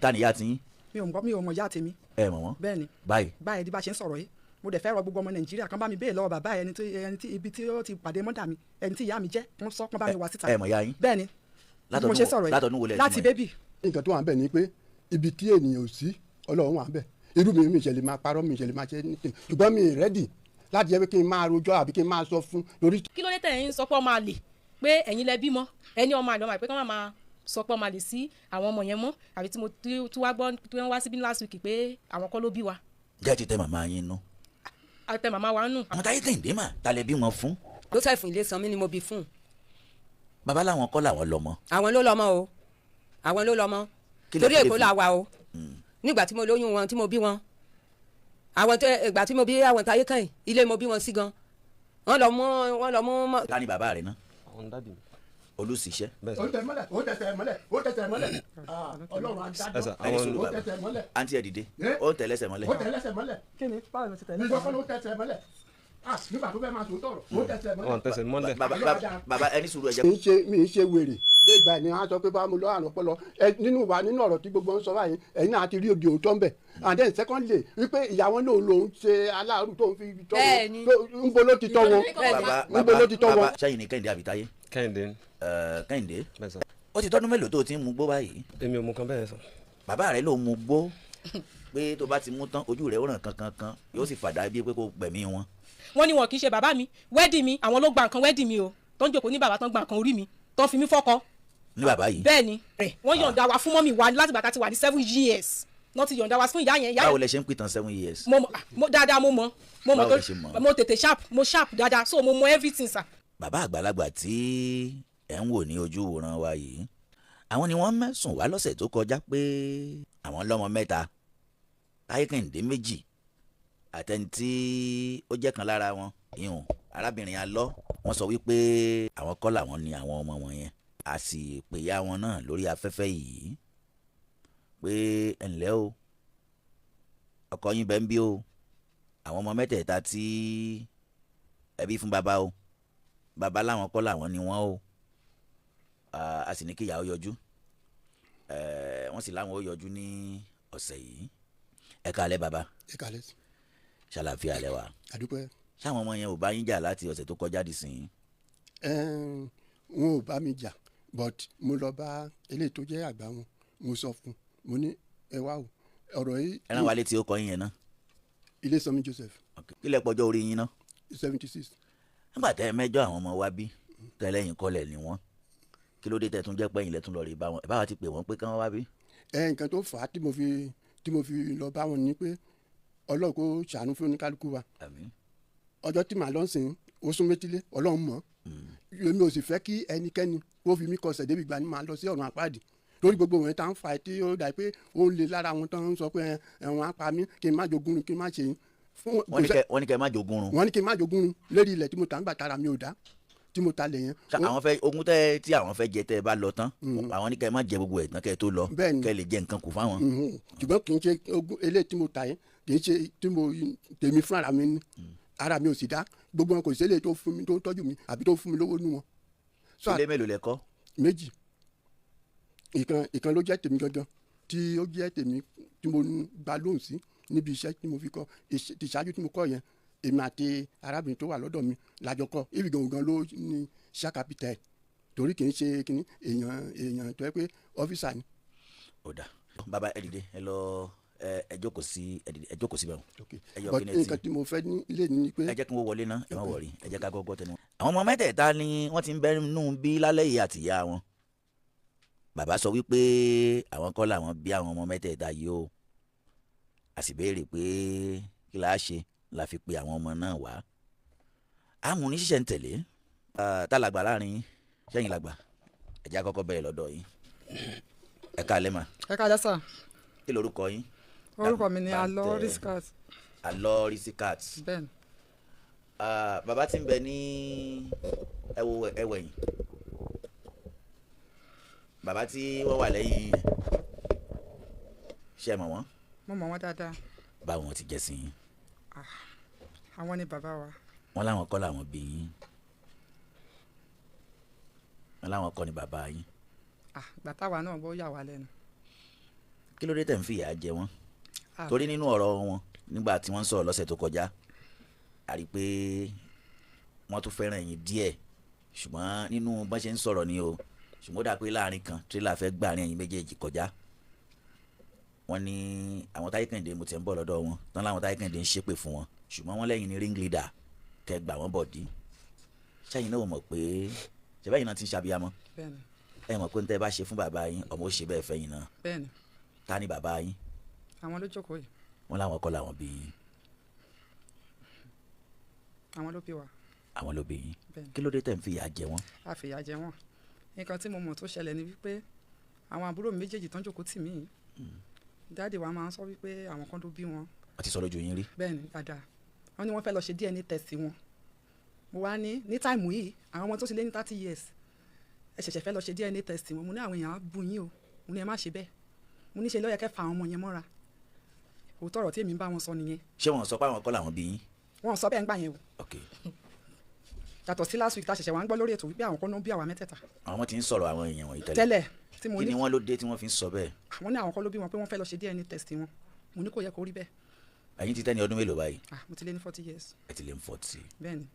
Ta ni ìyá ti yín? Mi ò mọ̀, mi ò mọ̀ ìyá tèmi. Ẹ mọ̀ wọ́n? Bẹ́ẹ̀ ni. Báyìí. Báyìí di bá ṣe ń sọ̀rọ̀ yìí, mo dẹ̀ fẹ́ rọ gbogbo ọmọ Nàìjíríà kan bá mi béè lọ́wọ́ bàbá ẹni tí ẹni tí ibi tí ó ti pàdé mọ́dà mi, ẹni tí ìyá mi jẹ́, wọ́n sọ kán bá mi wá síta. Ẹ mọ̀ ìyá yín? Bẹ́ẹ̀ ni. Bí mo ṣe sọ̀rọ̀ yìí. Látọdún wo lẹ ti láti mọ̀ yìí? Baby. Nǹkan tó wà ń bẹ̀ ni pé ibi tí ènìyàn ò sí, Ọlọ́run wà ń bẹ̀. Irú mi, mi ìṣẹ̀lẹ̀ máa parọ́, mi ìṣẹ̀lẹ̀ máa ṣe anything, ṣùgbọ́n mi ready láti jẹ́ pé kí n máa rojọ́ àbí kí n máa sọ fún lórí. Kí ló dé tẹ̀ ń sọ pé ọmọ àlè, pé ẹ̀yin lẹ bímọ, ẹni ọmọ àlè, ọmọ àlè, pé kí wọ́n máa sọ pé ọmọ àlè sí àwọn ọmọ yẹn mọ́? Àbí tí mo tí wá gbọ́ tí wọ́n wá síbí last week pé àwọn kọ́ ló bí wa. Jẹ́ ti tẹ màmá yín nú? Àtẹ màmá wa nù. Àwọn Táyé Kẹ́hìndé mà, ta lẹ bí wọn fún? Joseph Ilésanmí ni mo bí fún. Bàbá làwọn kọ́ làwọn lọ́mọ. Àwọn ló lọ́mọ o, àwọn ló lọ́mọ. Kí lẹ Torí fi lè Èkó fi- la wà o nígbà tí mo lóyún wọn, tí mo bí wọn. Àwọn tẹ ìgbà tí mo bí àwọn Táyé Kẹ́hìn, ilé mo bí wọn sí gan. Wọ́n lọ mú Ta ni bàbá rẹ náà? Àwọn daddy mi. Olùsíṣẹ́. Bẹ́ẹ̀ Ó sà. tẹ̀ mọ́lẹ̀, ó tẹ̀sẹ̀ mọ́lẹ̀, ó tẹ̀sẹ̀ mọ́lẹ̀. Ah, Ọlọ́run á Ẹ sà, dájọ́. Ẹni àwọn sùúrù Ó bàbá. tẹ̀sẹ̀ mọ́lẹ̀. Àǹtí, ẹ dìde. Eh? Ó tẹ̀lẹ́sẹ̀ mọ́lẹ̀. Ó tẹ̀lẹ́sẹ̀ mọ́lẹ̀. Kí ni, báwo ló ti tẹ̀lé? Nígbà kan ló tẹ̀sẹ̀ mọ́lẹ̀. Ah, nígbà tó fẹ́ máa sòótọ́ ọ̀rọ̀, ó tẹ̀sẹ̀ mọ́lẹ̀. Wọn tẹsẹ̀ mọ́lẹ̀. Bàbá, bàbá, bàbá, ẹni sùúrù, ẹ jẹ́. Mi ń ṣe wèrè dé ìgbà ni wọ́n á sọ pé bá mo lọ àrùn ọpọlọ ẹ nínú wa, nínú ọ̀rọ̀ tí gbogbo ń sọ báyìí, ẹ̀yin náà ti rí òde òótọ́ ń bẹ̀. And then secondly, wípé ìyàwó náà lòun ṣe aláàrú tó ń fi tọ́ Bẹ́ẹ̀ni. wọn, ń bo ló ti tọ́ wọn? Bàbá, Ń bo ló ti tọ́ bàbá, wọn? sẹ́yìn ní Kẹ́hìndé àbí Táyé? Kẹ́hìndé. Kẹ́hìndé. Bẹ́ẹ̀ sà. Ó ti tọ́dún mélòó tó o ti ń mu gbó báyìí? Èmi ò mú kan bẹ́ẹ̀ sà. Bàbá rẹ ló mu gbó, pé tó bá ti mú tán, ojú rẹ ó ràn kankan kan, yóò sì fàdá bíi pé kó gbẹ̀mí wọn. Wọ́n ní wọn kì í ṣe bàbá mi. Wedding mi, àwọn ló gba nǹkan wedding mi o, tó ń jòkó ní bàbá, tó ń gba nǹkan orí mi, tó ń fi mí fọ́kọ. Ní bàbá yìí? Bẹ́ẹ̀ ni, wọ́n yọ̀ǹda wa fún mummy wa láti gbà tá ti wà ní 7 years náà ti yọ̀ǹda wa fún ìyá yẹn. Ìyá Báwo yẹn lẹ ṣe ń pìtàn 7 years? Mo mọ̀, ah, mo dáadáa, mo mọ̀, mo mọ̀. Báwo Tó lẹ ṣe mọ̀? Mo tètè sharp, mo sharp dáadáa, so mo mọ̀ everything, sir. Bàbá àgbàlagbà tí ẹ̀ ń wò ní ojú wòran wa yìí, àwọn ni wọ́n mẹ́sùn wá lọ́sẹ̀ tó kọjá pé àwọn lọ́mọ mẹ́ta, Táyé Kẹ́hìndé méjì àtẹni tí ó jẹ́ kan lára wọn, ìhùn arábìnrin alọ́. Wọ́n sọ wípé àwọn kọ́ làwọn ní àwọn ọmọ wọn yẹn. A sì pè ya wọn náà lórí afẹ́fẹ́ yìí pé ẹ ǹlẹ́ o, ọkọ yín bẹ́ẹ̀ ń bí o, àwọn ọmọ mẹ́tẹ̀ẹ̀ta tí ẹbí fún bàbá o, bàbá láwọn kọ́ làwọn ni wọ́n o. A sì ní kí ìyàwó yọjú. Wọ́n sì láwọn ó yọjú ní ọ̀sẹ̀ yìí. Ẹ káalẹ́, bàbá. Ẹ kálẹ́ sí. Ṣàlàfíà lẹ wà? Àdúpẹ́. Ṣáwọn ọmọ yẹn ò bá yín jà láti ọ̀sẹ̀ tó kọjá di sìn? Ẹn, wọn ò bá mi jà, but mo lọ bá eléyìí tó jẹ́ àgbà wọn, mo sọ fún un, mo ní ẹ wá o, ọ̀rọ̀ yìí. Ẹ rán wa létí ó kọ yín yẹn náà. Ilésanmi Joseph. Kí lẹ pọjọ́ orí yín náà? 76. Nígbà tẹ́ ẹ mẹ́jọ àwọn ọmọ wa bí tẹ́lẹ̀yìn kọlẹ̀ ni wọ́n, kí ló dé tẹ́ tún jẹ́ pẹ́yìn lẹ́tún lọ rí bá wọn? Ẹ bá wa ti pè wọ́n pé kí wọ́n wá bí. Ẹ nǹkan tó fà á tí mo fi lọ bá wọn ni pé Ọlọ́run kó ṣàánú fún oníkálukú wa. Àmín. Ọjọ́ tí màá lọ sìn ó sún métílé, Ọlọ́run mọ̀. Èmi ò sì fẹ́ kí ẹnikẹ́ni kó fi mí kọsẹ̀ débi ìgbà ni màá lọ sí ọ̀run àpáàdì, lórí gbogbo wọn tá ń fa tí ó dà pé ó ń le lára wọn tó ń sọ pé ẹ̀wọ̀n á pa mí, kí n má jogún, kí n má ṣe fún. Wọ́n ní kẹ́ má jogún run. Wọ́n ní kí n má jogún run lérí ilẹ̀ tí mo tà ń gbà tara mi ò dá tí mo ta lẹ̀ yẹn. Ṣá àwọn fẹ́ ogún tẹ́ tí àwọn fẹ́ jẹ tẹ́ ẹ bá lọ tán, àwọn ní kẹ́ má jẹ gbogbo ẹ̀ tán kẹ́ ẹ tó lọ? Bẹ́ẹ̀ni. Kẹ́ ẹ lè jẹ nǹkan kù fáwọn. Ṣùgbọ́n kì í ṣe ogún eléyìí tí mo ta yẹn, kì í ṣe tí mo tèmi fúnra mi ní, ara mi ò sì dá. Gbogbo wọn, kò sí eléyìí tó fún mi, tó ń tọ́jú mi àbí tó fún mi lówó nú wọn. So, Ilé mélòó lẹ kọ́? Méjì. Ìkan ìkan ló jẹ́ tèmi gangan, tí ó jẹ́ tèmi tí mo gba lóhùn sí níbi iṣẹ́ tí mo fi kọ́. Ti ṣáájú tí mo kọ́ yẹn, èmi àti arábìnrin tó wà lọ́dọ̀ mi lájọ kọ́ ibi gangan ló ní share capital ẹ̀, torí kì í ṣe kíní èèyàn èèyàn tó yẹ pé officer ni. Ó dà, bàbá, ẹ dìde, ẹ lọ, ẹ jókòó sí, ẹ dìde, ẹ jókòó síbẹ̀ o. Ẹ yọ But kí ni ẹ ti nǹkan tí mo fẹ́ ní ilé ní ni pé Ẹ jẹ́ kí wọ́n wọlé ná, ẹ má wọrí, ẹ jẹ́ ká gbọ́ tẹnu wọn. Àwọn ọmọ mẹ́tẹ̀ẹ̀ta ni wọ́n ti ń bẹ́ nù bí lálẹ́ yìí àtìyá wọn. Bàbá sọ wípé àwọn kọ́ làwọn bí àwọn ọmọ mẹ́tẹ̀ẹ̀ta yìí o. A sì béèrè pé kí la ṣe la fi pe àwọn ọmọ náà wá. Àmú ní ṣíṣẹ̀ ń tẹ̀lé. Tá làgbà láàrin yín? Sẹ́yìn làgbà? Ẹ jẹ́ á kọ́kọ́ bẹ̀rẹ̀ lọ́dọ̀ yín. Ẹ káalẹ́ mà. Ẹ káalẹ́ sà. Kí lorúkọ yín? Orúkọ mi ni Bá ń Alọ Risikat. Alọ Risikat. Bẹ́ẹ̀ni. Ah, bàbá tí ń bẹ ní, ẹ wo ẹ wẹ̀yìn, bàbá tí wọ́n wà lẹ́yìn, ṣé ẹ mọ̀ wọ́n? Mo mọ̀ wọ́n dáadáa. Báwo wọ́n ti jẹ́ sí yín? Àwọn ni bàbá wa. Wọ́n láwọn kọ́ làwọn bí yín, wọ́n láwọn kọ́ ni bàbá yín. Ah, ìgbà táwa náà gbọ́, yà wá lẹ́nu. Kí ló dé tẹ̀ ń fìyà jẹ wọ́n? Ah. Torí nínú ọ̀rọ̀ wọn nígbà tí wọ́n ń sọ̀rọ̀ lọ́sẹ̀ tó kọjá, a rí i pé wọ́n tún fẹ́ràn yín díẹ̀, ṣùgbọ́n nínú bọ́n ṣe ń sọ̀rọ̀ ni o, ṣùgbọ́n ó dà pé láàrin kan tírélà fẹ́ gbà ní ẹ̀yin méjèèjì kọjá. Wọ́n ní àwọn Táyé Kẹ́hìndé, mo ti ń bọ̀ lọ́dọ̀ wọn tán, láwọn Táyé Kẹ́hìndé ń ṣépè fún wọn, ṣùgbọ́n wọ́n lẹ́yìn ní ring leader kẹ́ gbà wọ́n bọ̀ dí. Ṣẹ́yìn náà ò mọ̀ pé ṣẹ́bẹ́yìn náà ti ń ṣàbíyamọ́? Bẹ́ẹ̀ni. Ẹ mọ̀ pé ń tẹ́ bá ṣe fún bàbá yín, ọmọ ó ṣe bẹ́ẹ̀ fẹ́yìn náà? Bẹ́ẹ̀ni. Ta ni bàbá yín? Àwọn ló jókòó yìí. Wọ́n láwọn kọ́ làwọn bí yín. Àwọn ló bí wa. Àwọn ló bí yín? Bẹ́ẹ̀ni. Kí ló dé tẹ̀ ń fìyà jẹ wọ́n? A fìyà jẹ wọ́n. Nǹkan tí mo mọ̀ tó ṣẹlẹ̀ ni wípé àwọn àbúrò mi méjèèjì tán jókòó tì mí yìí, daddy wa máa ń sọ wípé àwọn kan ló bí wọn. Wọ́n ti sọ lójú yín rí? Bẹ́ẹ̀ni, dáadáa. Wọ́n ní wọ́n fẹ́ lọ ṣe DNA test wọn. Mo wá ní time yìí, àwọn ọmọ tó ti lé ní 30 years, ẹ ṣẹ̀ṣẹ̀ fẹ́ lọ ṣe DNA test wọn? Mo ní àwọn èèyàn á bu yín o. Mo ní ẹ má ṣe bẹ́ẹ̀. Mo ní ṣe ló yẹ kẹ́ fa àwọn ọmọ yẹn mọ́ra. Òótọ́ ọ̀rọ̀ tí èmi ń bá wọn sọ nìyẹn. Ṣé wọ́n sọ pé àwọn kọ́ làwọn bí yín? Wọ́n sọ bẹ́ẹ̀ ń gbà yẹn o. Yàtọ̀ sí last week tá a ṣẹ̀ṣẹ̀ wá ń gbọ́ lórí ètò wípé àwọn kan ló ń bí àwa mẹ́tẹ̀ẹ̀ta. Àwọn ti ń sọ̀rọ̀ àwọn èèyàn wọ̀nyí tẹ́lẹ̀? Tẹ́lẹ̀ tí mo Kí ní. ni wọ́n ló dé tí wọ́n fi ń sọ bẹ́ẹ̀? Àwọn ní àwọn kan ló bí wọn, pé wọ́n fẹ́ lọ ṣe DNA test wọn. Mo ní kò yẹ kó rí bẹ́ẹ̀. Ẹ̀yin ti tẹ́ ní ọdún mélòó báyìí? Ah, mo ti lé ní 40 years. Ẹ ti lé ní 40? Bẹ́ẹ̀ ni.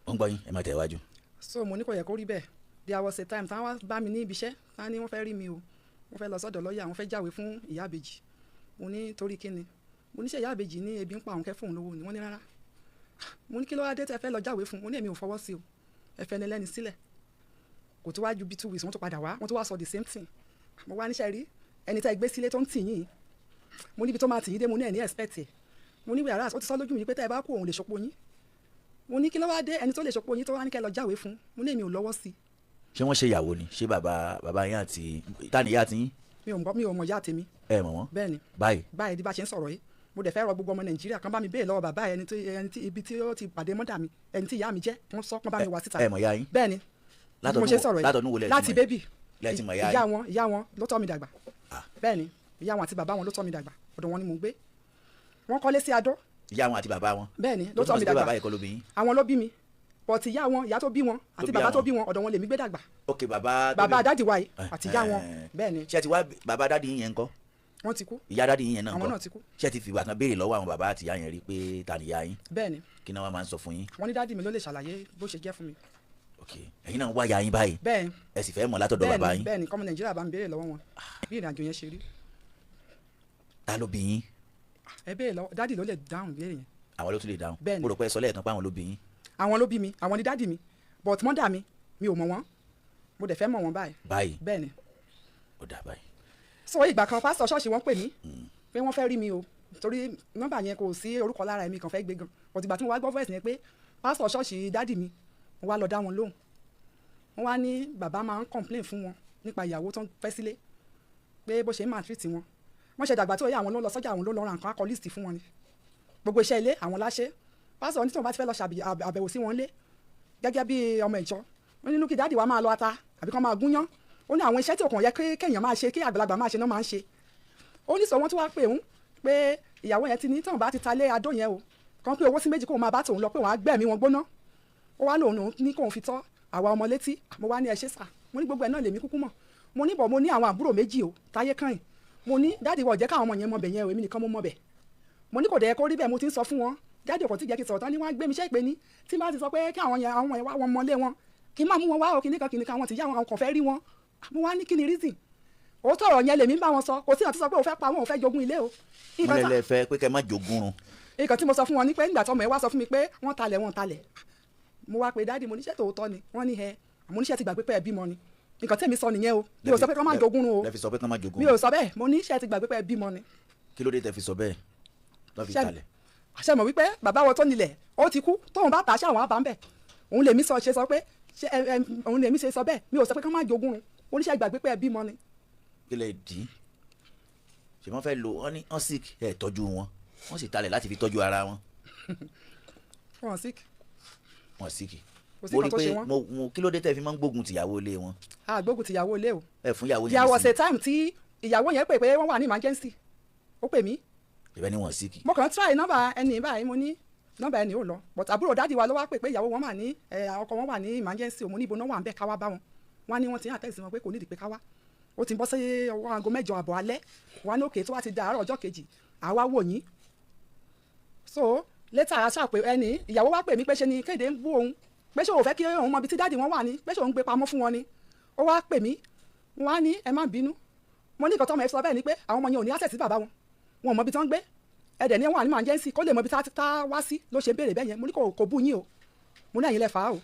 Ó ń gbọ́ yín, ẹ má tẹ̀ wájú. So mo ní kò yẹ kó rí bẹ́ẹ̀. There was a time táwọn wá bá mi ní ibi iṣẹ́, táwọn ní wọ́n fẹ́ rí mi o, wọ́n fẹ́ lọ sọ́dọ̀ lọ́ọ̀yà, wọ́n fẹ́ jáwé fún ìyá àbèjì. Mo ní torí kí ni? Mo ní ṣe ìyá àbèjì ní ebi ń pa àwọn kẹ́ fóun lówó ni? Wọ́n ní rárá. Mo ní kí ló wá dé tẹ́ fẹ́ lọ jáwé fún? Mo ní èmi ò fọwọ́ sí o, ẹ fẹ́ ni lẹ́ni sílẹ̀. Kò tó wá ju bí 2 weeks, wọ́n tún padà wá, wọ́n tún wá sọ the same thing. Mo wá níṣẹ́ rí ẹni tẹ́ gbé sílé tó ń tì yín, mo níbi tó máa tì yín dé, mo ní ẹ̀ ní expect ẹ̀. Mo ní whereas ó ti sọ lójú mi pé tẹ́ ẹ bá kú, òun lè ṣopó yín. Mo ní kí ló wá dé ẹni tó lè ṣopó yín tó wá ní kẹ́ lọ jáwé fún? Mo ní èmi ò lọ́wọ́ sí i. Ṣé wọ́n ṣe ìyàwó ni? Ṣé bàbá yín àti ta ni ìyá àti yín? Mi ò mọ̀, mi ò mọ̀ ìyá tèmi. Ẹ mọ̀ wọ́n? Bẹ́ẹ̀ ni. Báyìí? Báyìí bí bá ṣe ń sọ̀rọ̀ yìí, mo dẹ̀ fẹ́ rọ gbogbo ọmọ Nàìjíríà kan bá mi béèrè lọ́wọ́ bàbá ẹni tó ẹni tí ibi tí ó ti pàdé mother mi, ẹni tí ìyá mi jẹ́, wọ́n sọ kán bá mi wá síta. Ẹ mọ̀ ìyá yín? Bẹ́ẹ̀ ni, bí mo ṣe sọ̀rọ̀ yìí. Látọ̀dún wo lẹ ti Láti mọ̀? baby. Lẹ ti mọ̀ ìyá Ìyá yín? wọn, ìyá wọn ló tọ́ mi dàgbà. Bẹ́ẹ̀ ni, ìyá wọn àti bàbá wọn ló tọ́ mi dàgbà. Ọ̀dọ̀ wọn ni mò ń gbé. Wọ́n kọ́lé sí Adó. Ìyá wọn àti bàbá wọn? Bẹ́ẹ̀ ni, ló Tó tọ́ túmọ̀ mi sí pé dàgbà. bàbá yìí kọ́ ló bí yín? Àwọn ló bí mi, but ìyá wọn, ìyá tó bí wọn àti bí bàbá tó àwọn. bí wọn, ọ̀dọ̀ wọn lèmi gbé dàgbà. Ok, bàbá tó Bàbá bí- daddy wa yìí àti ìyá wọn. Bẹ́ẹ̀ ni. Ṣé ẹ ti wá bàbá daddy yín yẹn ńkọ́? Wọ́n ti kú. Ìyá daddy yín yẹn náà Àwọn ńkọ́? náà ti kú. Ṣé ẹ ti fìgbà kan béèrè lọ́wọ́ àwọn bàbá àti ìyá yẹn rí pé ta ni ìyá yín? Bẹ́ẹ̀ ni. Kí náà wọ́n máa ń sọ fún yín? Wọ́n ní daddy mi ló lè ṣàlàyé bó ṣe jẹ́ fún mi. Ok, ẹ̀yin náà ń wá ìyá yín báyìí? Bẹ́ẹ̀. Ẹ sì fẹ́ mọ̀ látọ̀dọ̀ Bẹ́ẹ̀ bàbá ni. yín? Bẹ́ẹ̀ ni, kọ́mọ Nàìjíríà bá mi béèrè lọ́wọ́ wọn bí ìrìn àjò yẹn ṣe rí. Ta ló bí yín? Ẹ béèrè lọ́wọ́ daddy, ló lè dáhùn béèrè yẹn. Àwọn ló tún lè dáhùn? Bẹ́ẹ̀ ni. Mo rò pé ẹ sọ lẹ́ẹ̀kan pé àwọn ló bí yín. Àwọn ló bí mi, àwọn ni daddy mi, but mother mi, mi ò mọ̀ wọ́n. Mo dẹ̀ fẹ́ mọ̀ wọ́n báyìí. Báyìí? Bẹ́ẹ̀ ni. Ó dà báyìí. So ìgbà kan, pásítọ̀ ṣọ́ọ̀ṣì wọn pè mí pé wọ́n fẹ́ rí mi o, torí nọ́mbà yẹn kò sí orúkọ lára ẹ̀mí kan fẹ́ gbé gan, but ìgbà tí mo wá gbọ́ voice yẹn pé pásítọ̀ ṣọ́ọ̀ṣì daddy mi, mo wá lọ dá wọn lóhùn. Wọ́n wá ní bàbá máa ń complain fún wọn nípa ìyàwó tó ń fẹ́ sílé, pé bó ṣe ń maltreat wọn. Wọ́n ṣe dàgbà tó yẹ, àwọn ló ń lọ sọ́jà, àwọn ló ń lọ ra nǹkan, akọ list fún wọn ni, gbogbo iṣẹ́ ilé àwọn láṣẹ. Pásítọ̀ ní tí wọ́n bá ti fẹ́ lọ ṣàbẹ̀wò sí wọn lé gẹ́gẹ́ bí ọmọ ìjọ, wọ́n nínú kí daddy wa máa lọ ata àbí kán máa gúnyán. Ó ní àwọn iṣẹ́ tí òkàn yẹ kéèyàn máa ṣe, kí àgbàlagbà máa ṣe náà máa ń ṣe. Ó ní sọ wọ́n tún wá pè ń pé ìyàwó yẹn ti ní tóun bá ti ta lé adó yẹn o, kàn pé owó sí méjì, kóun máa bá tòun lọ, pé òun á gbẹ̀mí wọn gbóná. Ó wá lòun ní kóun fi tọ́ àwa ọmọ létí. Mo wá ní ẹ ṣé sà. Mo ní gbogbo ẹ̀ náà lèmi kúkú mọ̀. Mo ní bọ̀, mo ní àwọn àbúrò méjì o, táyé kàn. Mo ní daddy wọ̀ jẹ́ káwọn ọmọ yẹn mọ̀ bẹ̀ yẹn o, èmi nìkan mo mọ̀ bẹ̀. Mo ní kò dẹ̀ kó rí bẹ́ẹ̀. Mo ti ń sọ fún wọn, daddy ọkọ̀ tí jẹ́ kí n sọ̀rọ̀ tán ní wọ́n á gbé mi iṣẹ́ ìpè ní tí n bá ti sọ pé kí àwọn yẹn, àwọn yẹn wá wọn mọ́lé wọn, kí n má mú wọn wá o, kíní kan kíní kan, àwọn ti yá wọn, àwọn kàn fẹ́ rí wọn. Mo wá ní kí ni reason? Òótọ́ ọ̀rọ̀ yẹn lèmi ń bá wọn sọ. Kò sí àti sọ pé òun fẹ́ pa wọn, òun fẹ́ jogún ilé o. Wọ́n lẹ́lẹ́ fẹ́ pé kẹ́ má jogún run. Nǹkan tí mo sọ fún wọn ni pé nígbà tọmọ ẹ wá sọ fún mi pé wọ́n talẹ̀, wọ́n talẹ̀, mo wá pe daddy. Mo níṣẹ́ tòótọ́ ni? Wọ́n ní ẹ àmọ́ oníṣẹ́ ti gbàgbé pé ẹ bímọ ni. Nǹkan tí èmi sọ nìyẹn o. Mi ò sọ pé kọ́ má jogún run o. Lẹ fi sọ pé kán má jogún Mi run. ò sọ bẹ́ẹ̀. Mo níṣẹ́ ti gbàgbé pé ẹ bímọ ni. Kí ló dé tẹ fi sọ bẹ́ẹ̀ tó fi talẹ̀? Ṣe mọ̀ wípé bàbá wọn tó nílẹ̀ ó ti kú, tóun bá tà á, ṣé àwọn àbá ń bẹ̀? Òun lèmi sọ ṣe sọ pé ṣe ẹ ẹ òun lèmi ṣe sọ bẹ́ẹ̀. Mi ò sọ pé kọ́ má jogún run. Oníṣẹ́ gbàgbé pé ẹ bímọ ni. Kí lẹ dì í ṣe? Wọ́n fẹ́ lo wọ́n ní wọ́n sick, ẹ̀ tọ́jú wọn, wọ́n sì talẹ̀ láti fi tọ́jú ara wọn. Wọn sick. Wọ́n sick? Kò sí Mo rí nǹkan tó pé ṣe wọ́n. mo kí ló dé tẹ́ fi máa ń gbógun tìyàwó ilé wọn? Àgbógun tìyàwó ilé o. Ẹ fún ìyàwó yẹn There was ní a time tí ìyàwó yẹn pè pé wọ́n wà ní emergency, ó pè mí. Ìbẹ́ ni wọ́n sick. Mo kàn try nọ́mbà ẹni báyìí, mo ní nọ́mbà ẹni ò lọ, but àbúrò daddy wa ló wá pè pé ìyàwó wọn wà ní ẹ, ọkọ wọn wà ní emergency. Mo ní ibo náà wà ń bẹ̀, ká wá bá wọn. Wọn ní wọ́n ti ń àtẹ̀sí wọn pé kò nídìí pé ká wá. Ó ti ń bọ́ sí ọwọ́ aago 8:30 alẹ́. Wà ní òkè tó wá ti da àárọ̀ ọjọ́ kejì, àwa wò yín. So later a ṣàpè ẹni ìyàwó wa pè mí pé ṣe ni Kéde ń bú òun, pé ṣé òun fẹ́ kí òun mọ ibi tí daddy wọn wà ní, pé ṣé òun gbé pamọ́ fún wọn ni. Ó wá pè mí, wọn á ní ẹ má bínú. Mo ní nǹkan tọ́mọ ẹ sọ bẹ́ẹ̀ ni pé àwọn ọmọ yẹn ò ní access sí bàbá wọn, wọn ò mọ ibi tí wọ́n ń gbé, ẹ̀dẹ̀ ní wọn àní máa ń jẹ́ sí kó lè mọ ibi tá wá sí ló ṣe ń béèrè bẹ́ẹ̀ yẹn. Mo ní kò bú yín o, mo ní ẹ̀yin lẹ fà á o.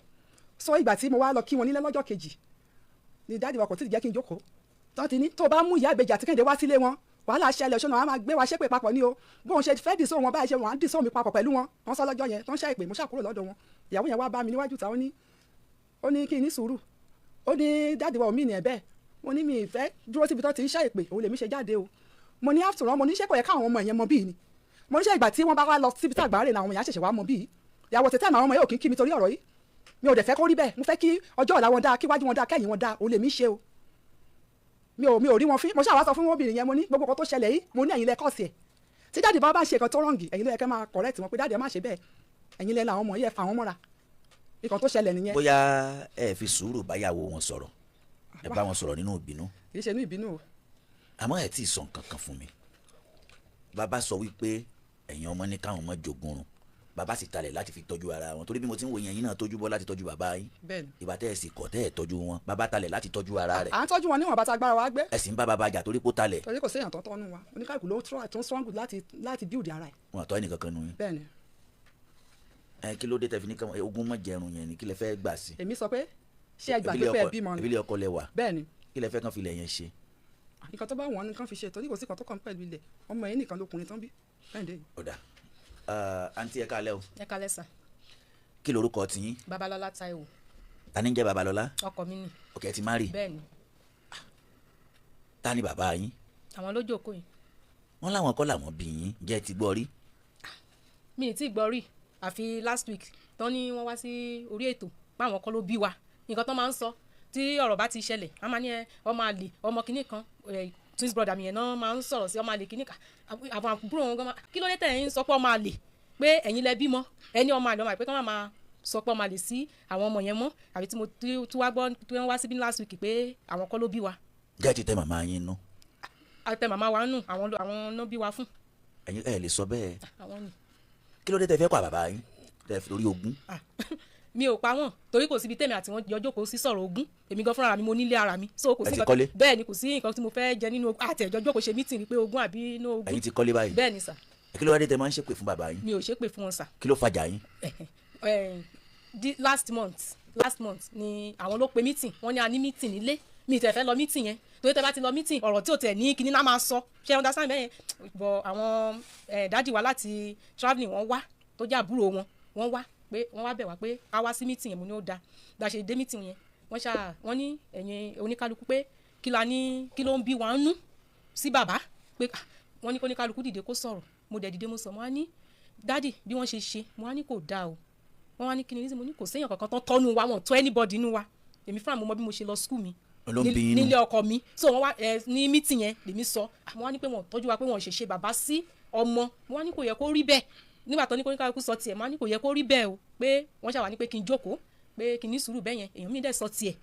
So ìgbà tí mo wá lọ kí wọn nílé lọ́jọ́ kejì ni daddy wa kò tí ì jẹ́ kí n jókòó tó ti ní tó bá mú ìyá ìbejì àti Kẹ́hìndé wá sílé wọn, wàhálà ṣẹlẹ̀, ṣọ́nà wọn á máa gbé wa ṣépè papọ̀ ní o. Bóun ṣe fẹ́ dìsó wọn báyìí ṣe wọn á dìsó mi papọ̀ pẹ̀lú wọn. Wọ́n sọ lọ́jọ́ yẹn tó ń ṣe ìpè, mo ṣàkúrò lọ́dọ̀ wọn. Ìyàwó yẹn wá bá mi níwájú ta, ó ní kí n ní sùúrù, ó ní daddy wa ò mí ní ẹ̀ bẹ́ẹ̀. Mo ní mi ì fẹ́ dúró síbi tó ti ń ṣe ìpè, òun lèmi ṣe jáde o. Mo ní after all, mo ní ṣé kò yẹ káwọn ọmọ yẹn mọ bíi ni? Mo ní ṣe ìgbà tí wọ́n bá wá lọ síbi tàgbáre làwọn èèyàn ṣẹ̀ṣẹ̀ wá mọ bíi ìyàwó tètè àwọn ọmọ yóò kí n kí mi torí ọ̀rọ̀ yìí. Mi ò dẹ̀ fẹ́ kó rí bẹ́ẹ̀. Mo fẹ́ kí ọjọ́ ọ̀la wọn dáa, kíwájú wọn dáa, kẹ́yìn wọn dáa, òun lèmi ṣe o. Mi ò rí wọn fín. Mo ṣáà wá sọ fún obìnrin yẹn, mo ní gbogbo nǹkan tó ṣẹlẹ̀ yìí, mo ní ẹ̀yin lẹ cause ẹ̀. Tí daddy bá ṣe nǹkan tó wrong, ẹ̀yin ló yẹ kẹ́ máa correct wọn pé daddy, ẹ má ṣe bẹ́ẹ̀. Ẹ̀yin lẹ làwọn ọmọ yìí, ẹ fà wọ́n mọ́ra. Nǹkan tó ṣẹlẹ̀ nìyẹn. Bóyá ẹ fi sùúrù báyàwó wọn sọ̀rọ̀, ẹ bá wọn sọ̀rọ̀ nínú ìbínú. Kì í ṣe inú ìbínú o. Àmọ́ ẹ tí ì sọ nǹkan kan fún mi. Bàbá sọ wípé ẹ̀yin ọmọ ní káwọn ọmọ jogun run, bàbá sì talẹ̀ láti fi tọ́jú ara wọn, torí bí mo ti ń wo yẹn, yín náà tójú bọ́ láti tọ́jú bàbá yín. Bẹ́ẹ̀ni. Ìgbà tẹ́ ẹ sì kọ̀ tẹ́ ẹ tọ́jú wọn, bàbá talẹ̀ láti tọ́jú ara rẹ̀. À ń tọ́jú wọn níwọ̀n bàtà agbára wa gbé. Ẹ sì ń bá bàbá jà torí kó talẹ̀. Torí kò séèyàn tó tọ́nu wa. Oníkàlùkù ló try tó ń struggle láti build ara ẹ̀. Wọn àtọ́ ẹnì kankan nu yín. Bẹ́ẹ̀ni. Ẹ kí ló dé tẹ́ fi ní káwọn ogún mọ̀ jẹrun yẹn ni? Kí lẹ fẹ́ gbà sí? Èmi sọ pé ṣé ẹ gbàgbé pé ẹ bímọ ni? Ìbílẹ̀ ọkọ lẹ wà. Bẹ́ẹ̀ni. Kí lẹ fẹ́ kàn filẹ̀ yẹn ṣe? Nǹkan tó bá wọn nìkan fi ṣe, torí kò sí nǹkan tó kàn pẹ̀lú ilẹ̀. Ọmọ yẹn nìkan lókùnrin tán bí Kẹ́hìndé yìí. Ọ̀dà, àǹtí, ẹ káalẹ́ o. Ẹ kálẹ́ sà. Kí lorúkọ tiyín? Babalọ́lá Táíwò. Ta ni ń jẹ́ Babalọ́lá? Ọkọ mi ni. Okay, ẹ ti marry? Bẹ́ẹ̀ni. Ta ni bàbá yín? Àwọn ló jókòó yìí. Wọ́n láwọn kọ́ làwọn bí yín. Jẹ́ ẹ ti gbọ́ rí? Mi ì tí ì gbọ́ rí, àfi last week tán ní wọ́n wá sí orí ètò páwọn kọ́ ló bí wa. Nǹkan tán máa ń sọ tí ọ̀rọ̀ bá ti ṣẹlẹ̀, wọ́n máa ní ẹ ọmọ àlè, ọmọ kìíní kan, ẹ twins brother mi yẹn náà máa ń sọ̀rọ̀ sí ọmọ àlè kìíní kan. Àwọn àbúrò wọn gan máa kí ló dé tẹ̀ ń sọ pé ọmọ àlè, pé ẹ̀yin lẹ bímọ, ẹni ọmọ àlè, ọmọ àlè, pé kí wọ́n máa sọ pé ọmọ àlè sí àwọn ọmọ yẹn mọ́. Àbí tí mo tún wá gbọ́ tí wọ́n wá síbí last week pé àwọn kọ́ ló bí wa. Jẹ́ ẹ ti tẹ màmá yín nú? Àtẹ màmá wa nù, àwọn náà bí wa fún. Ẹ̀yin ẹ lè sọ bẹ́ẹ̀. Àwọn ni. Kí ló dé tẹ fẹ́ kọ́ bàbá yín tẹ fi lórí ogún? Ah, mi ò pa wọ́n, torí kò síbi tèmi àti wọn jọ jókòó sí sọ̀rọ̀ ogún. Èmi gan fúnra mi, mo nílé ara mi, so kò sí Ẹ ti nǹkan kọ́lé? Bẹ́ẹ̀ ni, kò sí nǹkan tí mo fẹ́ jẹ nínú ogún. Àti ẹ̀jọ́ jókòó ṣe meeting pé ogún àbí inú ogún. Ẹ̀yin ti kọ́lé báyìí? Bẹ́ẹ̀ ni sà. Kí ló wá dé tẹ máa ń ṣépè fún bàbá yín? Mi ò ṣépè fún wọn sà. Kí ló fàjà yín? Last month ni àwọn ló pe meeting. Wọ́n ní a ní meeting nílé. Mi ì tẹ̀ fẹ́ lọ meeting yẹn, torí tẹ bá ti lọ meeting, ọ̀rọ̀ tí ò tẹ̀ ní kíní náà máa sọ. Ṣé ẹ understand bẹ́ẹ̀ yẹn? Bọ̀ àwọn daddy wa láti travelling, wọ́n wá, tó jẹ́ àbúrò wọn, wọ́n wá pé wọ́n wá bẹ̀ wá pé ká wá sí meeting yẹn. Mo ní ó dáa. Bá a ṣe dé meeting yẹn, wọ́n ṣáà wọ́n ní ẹ̀yin oníkálukú pé kí la ní, kí ló ń bí wa ń nú sí bàbá, pé ah, wọ́n ní kó ní kálukú dìde kó sọ̀rọ̀. Mo dẹ̀ dìde, mo sọ, mo wá ní daddy, bí wọ́n ṣe ṣe, mo wá ní kò dáa o. Wọ́n wá ní kí ni reason? Mo ní kò séèyàn kankan tán tọ́nu wa, wọn tọ́ anybody nínú wa. Èmi fúnra mo mọ bí mo ṣe lọ school mi Ló ń bí inú. nílé ọkọ mi. So wọ́n wá ẹ ní meeting yẹn lèmi sọ. Àwọn wá ní pé wọ́n tọ́jú wa, pé wọ́n ṣe bàbá sí ọmọ. Mo wá ní kò yẹ kó rí bẹ́ẹ̀. Nígbà tó ní kó ní kálukú sọ tiẹ̀, mo wá ní kò yẹ kó rí bẹ́ẹ̀ o, pé wọ́n ṣàwà ní pé kí n jókòó, pé kí n ní sùúrù bẹ́ẹ̀ yẹn. Èèyàn mi dẹ̀ sọ tiẹ̀.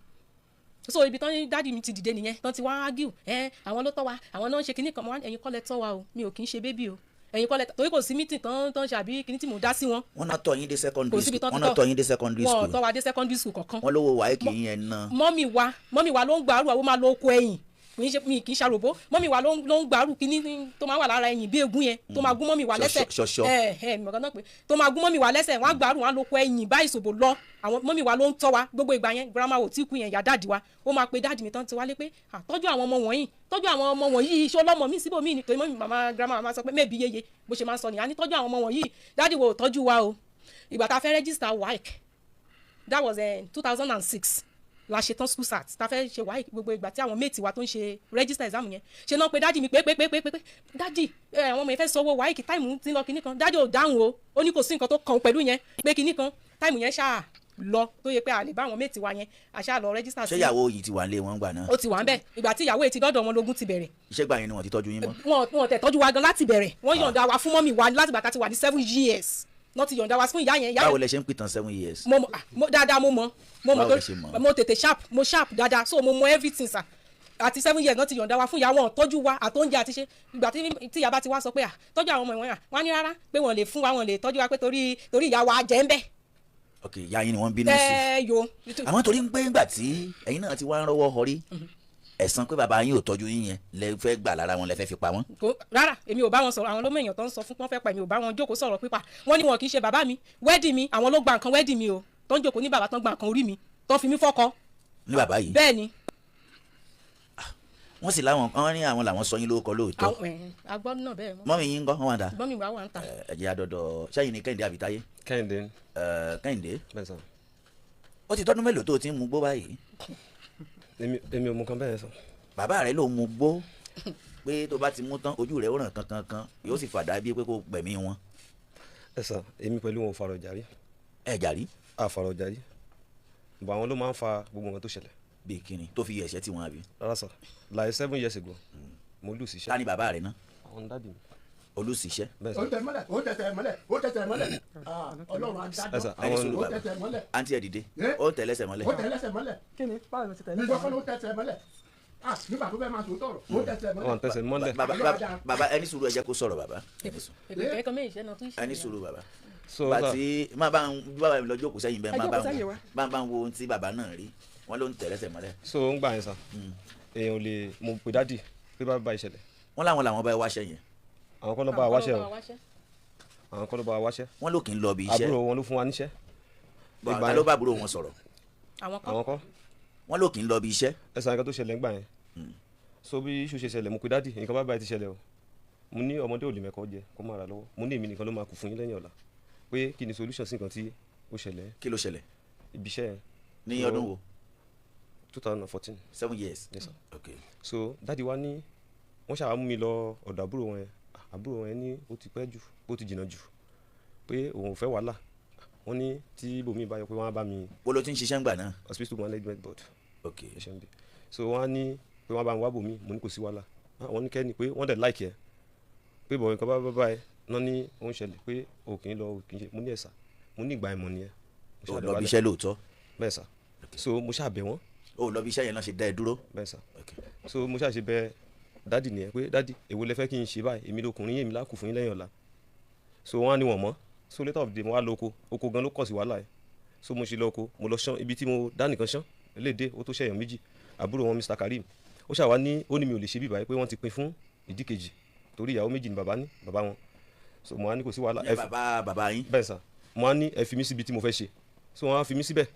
So ibi tán ní daddy mi ti dìde nìyẹn, tán ti wá argue, ẹ àwọn ló tọ́ wa, àwọn náà ń ṣe kinní kan. Mo wá ní ẹ̀yin kọ́ lẹ tọ́ wa o, mi ò kì í ṣe baby o, ẹ̀yin kọ́ lẹ, torí kò sí meeting tán tán ṣe àbí kinní tí mò ń dá sí wọn. Wọ́n náà tọ́ yín dé secondary Kò síbi school. tán Wọ́n ti náà tọ́. tọ́ yín dé secondary Wọn ò school. tọ́ wa dé secondary school kankan. Wọ́n lówó wáyé kì í yẹn ná. Mummy wa ló ń gbàrú, àwọn máa lọ oko ẹ̀yìn. Kì í ṣe mi kì í ṣàròbó. Mummy wa ló ń gbàrú kíní tó máa wà lára ẹ̀yìn bí egun yẹn, tó máa gún mummy wa lẹ́sẹ̀. Ṣọṣọ. Ẹ ẹ mọ̀gán náà pé tó máa gún mummy wa lẹ́sẹ̀, wọ́n á gbàrú, wọ́n á lọ oko ẹ̀yìn báyìí ṣòbò lọ. Àwọn mummy wa ló ń tọ́ wa gbogbo ìgbà yẹn. Grandma ò tí kú yẹn, ìyá daddy wa ó máa pe daddy mi tán ti wálé pé à tọ́jú àwọn ọmọ wọ̀nyí, tọ́jú àwọn ọmọ wọ̀nyí, iṣẹ́ ọlọ́mọ mi síbòmí ni. Torí mummy, màmá, grandma máa sọ pé mẹ́ẹ̀bí yeye bó ṣe máa ń sọ nìyà ní tọ́jú àwọn ọmọ wọ̀nyí. Daddy wo ò tọ́jú wa o. Ìgbà tá a fẹ́ register WAEC, that was 2006 la ṣe tán school cert, ta fẹ́ ṣe WAEC. Gbogbo ìgbà tí àwọn mate wa tó ń ṣe register exam yẹn ṣe náà pé daddy mi pé pé pé pé pé daddy ẹ, àwọn ọmọ yẹn fẹ́ sanwó WAEC, time ti ń lọ kinní kan. Daddy ò dáhùn o. Ó ní kò sí nǹkan tó kàn pẹ̀lú yẹn, pé kinní kan. Time yẹn ṣáà lọ, tó yẹ pé a lè bá àwọn mate wa yẹn, a ṣáà lọ register. Ṣé ìyàwó yìí ti wà nílé wọn gbà náà? Ó ti wà ń bẹ̀. Ìgbà tí ìyàwó yìí ti dọ́dọ̀ wọn lógún ti bẹ̀rẹ̀. Iṣẹ́ gbà yẹn ni wọ́n ti tọ́jú yín mọ́? Wọn tẹ̀ tọ́jú wa gan láti bẹ̀rẹ̀. Wọ́n yọ̀ǹda wa fún mummy wa láti gbà tá a ti wà ní 7 years náà ti yọ̀ǹda wa fún ìyá yẹn. Ìyá Báwo yẹn lẹ ṣe ń pìtàn 7 years? Mo mọ, ah, mo dáadáa, mo mọ Báwo lẹ ṣe mọ̀? Mo tètè sharp, mo sharp dáadáa, so mo mọ everything sir. Àti 7 years náà ti yọ̀ǹda wa fún ìyá wọn, tọ́jú wa àtóúnjẹ àti ṣe. Ìgbà tí ìyá bá ti wá sọ pé à tọ́jú àwọn ọmọ ìwọ̀n yà wọ́n á ní rárá, pé wọ́n lè fún wa, wọ́n lè tọ́jú wa, pé torí ìyá wa jẹ́ ń bẹ̀. Ok, ìyá yín ni wọ́n bínú sí? Ẹ yo. Àwọn torí ń pé ńgbà tí ẹ̀yin náà ti wá ń rọ́wọ́ họrí, ẹ̀san pé bàbá yín ò tọ́jú yín yẹn lẹ fẹ́ gbà lára wọn, lẹ fẹ́ fi pa wọ́n. Kò rárá, èmi ò bá wọn sọ̀rọ̀. Àwọn ló mọ èèyàn tó ń sọ fún pọ́n fẹ́ pa. Èmi ò bá wọn jókòó sọ̀rọ̀ pípa. Wọ́n ní wọn kì í ṣe bàbá mi. Wedding mi, àwọn ló gba nǹkan wedding mi o, tó ń jókòó ní bàbá, tó ń gba nǹkan orí mi, tó ń fi mí fọ́kọ. Ní bàbá yìí? Bẹ́ẹ̀ ni. Wọ́n sì láwọn, wọ́n ní àwọn làwọn sọ yín lórúkọ lóòótọ́. Àwọn ẹ̀ agbọ́ náà bẹ́ẹ̀ mọ́. Mummy yín ń kọ́? Wọ́n wà dà? Mummy wa wà ń ta. Ẹ jẹ́ àdọ́dọ̀ sẹ́yìn ní Kẹ́hìndé àbí Táyé? Kẹ́hìndé. Ẹ, Kẹ́hìndé. Bẹ́ẹ̀ sà. Ó ti tọ́dún mélòó tó o ti ń mu gbó báyìí? Èmi ò mú kan bẹ́ẹ̀ sà. Bàbá rẹ ló mu gbó, pé tó bá ti mú tán, ojú rẹ ó ràn kankan kan, yóò sì fàdá bíi pé kó gbẹ̀mí wọn. Ẹ sà, èmi pẹ̀lú wọn ò farọ̀ jàrí. Ẹ jàrí? A farọ̀ jàrí bọ̀, àwọn ló máa ń fa gbogbo nǹkan tó ṣẹlẹ̀. Bíi kíni tó fi yẹ ẹ̀ṣẹ̀ tí wọn àbí? Rárá sà, like 7 years ago mo lù síṣẹ́. Ta ni bàbá rẹ náà? Àwọn daddy mi. Olùsíṣẹ́? Bẹ́ẹ̀ sà. Ó tẹ mọ́lẹ̀, ó tẹsẹ̀ mọ́lẹ̀, ó tẹsẹ̀ mọ́lẹ̀. Ah, Ọlọ́run Ẹ sà, adájọ́. Ẹni sùúrù. Ó Bàbá. tẹsẹ̀ mọ́lẹ̀. Àǹtí, ẹ dìde. Eh? Ó tẹ̀lẹ́sẹ̀ mọ́lẹ̀. Ó tẹlẹ́sẹ̀ mọ́lẹ̀. Kí ni? Báwo ni mo ti tẹ̀lé? Nígbà kan ló tẹsẹ̀ mọ́lẹ̀. Ah, nígbà tó fẹ́ máa sòótọ́ ọ̀rọ̀, ó tẹsẹ̀ mọ́lẹ̀. Wọn tẹsẹ̀ mọ́lẹ̀. Bàbá, bàbá, bàbá, ẹni sùúrù, ẹ jẹ́ kó sọ̀rọ̀. Bàbá, ẹni sùúrù. Èmi kẹ́kọ̀ọ́ méjì sẹ́nu tún ṣe. Ẹni sùúrù, bàbá. So bá sà, tí má bá ń bàbá mi lọ jókòó sẹ́yìn bẹ́ẹ̀. Ẹ Má bá jókòó ń sẹ́yìn wo wa. Bá ń wo ohun tí bàbá náà rí, wọ́n ló ń tẹ̀lẹ́sẹ̀ mọ́lẹ̀. So ń gbà yẹn sà, èèyàn ò lè mo pè daddy pé bá bá ìṣẹ̀lẹ̀. Wọ́n láwọn làwọn bá ẹ wáṣẹ́ yẹn. Àwọn kọ́ ló bá wa wáṣẹ́ o, àwọn kọ́ ló bá wa wáṣẹ́. Wọ́n ló kì í lọ bí iṣẹ́. Àbúrò wọn ló fún wa níṣẹ́. Bàbá Ìgbà ló yẹn. bá àbúrò wọn sọ̀rọ̀. Àwọn kọ́. Àwọn kọ́. Wọ́n ló kì í lọ bí iṣẹ́. Ẹ sàn, nǹkan tó ṣẹlẹ̀ ńgbà yẹn, so bí iṣu ṣe ṣẹlẹ̀, mo pe daddy, nǹkan bá báyìí ti ṣẹlẹ̀ o. Mo ní ọmọdé ò lè mẹ́kọ́ jẹ kó má ra lọ́wọ́. Mo ní èmi nìkan ló máa kù fún yín lẹ́yìn ọ̀la, pé kí ni solution sí nǹkan tí ó ṣẹlẹ̀. Kí ló ṣẹlẹ̀? Ibi iṣẹ́ yẹn. Ní ọdún wo? 2014. 7 years? Yes sir. Ok. So daddy wa ní wọ́n ṣàwá mú mi lọ ọ̀dọ̀ àbúrò wọn yẹn. Àbúrò wọn yẹn ní ó ti pẹ́ jù, ó ti jìnnà jù, pé òun ò fẹ́ wàhálà. Wọ́n ní tí ibòmíì bá yọ pé wọ́n á bá mi. Wo ló ti ń ṣiṣẹ́ ńgbà náà? Hospital Management Board. Ok. HMB. So wọ́n á ní pé wọ́n bá mi wá bòmíì. Mo ní kò sí wàhálà. Ah, wọ́n ní kẹ́ni pé wọ́n dẹ̀ like ẹ, pé bọ̀ nǹkan bá bá báyìí náà ní ó ń ṣẹlẹ̀, pé o kì í lọ, o kì í ṣe. Mo ní ẹ̀sà, mo ní ìgbà ìmọ̀ nìyẹn. Mo O ṣáà lọ bí dọ̀bálẹ̀. iṣẹ́ lóòótọ́? Bẹ́ẹ̀ sà, so mo ṣáà bẹ̀ wọ́n. O lọ bí iṣẹ́ yẹn náà ṣe dá ẹ dúró? Bẹ́ẹ̀ sà. Ok. So mo ṣáà ṣe bẹ̀ daddy nìyẹn pé daddy, èwo lẹ fẹ́ kí n ṣe báyìí? Èmi lọkùnrin yín, èmi lákù fún yín lẹ́yìn ọ̀la. So wọ́n á ní wọ̀n mọ́. So later of the day, mo wá lọ oko. Oko gan ló kọ̀ sí wàhálà yẹn. So mo ṣe lọ oko, mo lọ ṣán ibi tí mo dá nìkan ṣán léde, ó tó ṣẹ̀yàn méjì. Àbúrò wọn, Mr Karim, ó ṣàwá ní ó ní mi ò lè ṣe bí báyìí, pé wọ́n ti pín fún ìdí kejì, torí ìyàwó méjì ni bàbá ní, bàbá wọn. So mo á ní kò sí wàhálà. Ní bàbá bàbá yín? Bẹ́ẹ̀ sà. Mo á ní ẹ fi mí síbi tí mo fẹ́ ṣe. So wọ́n á fi mí síbẹ̀.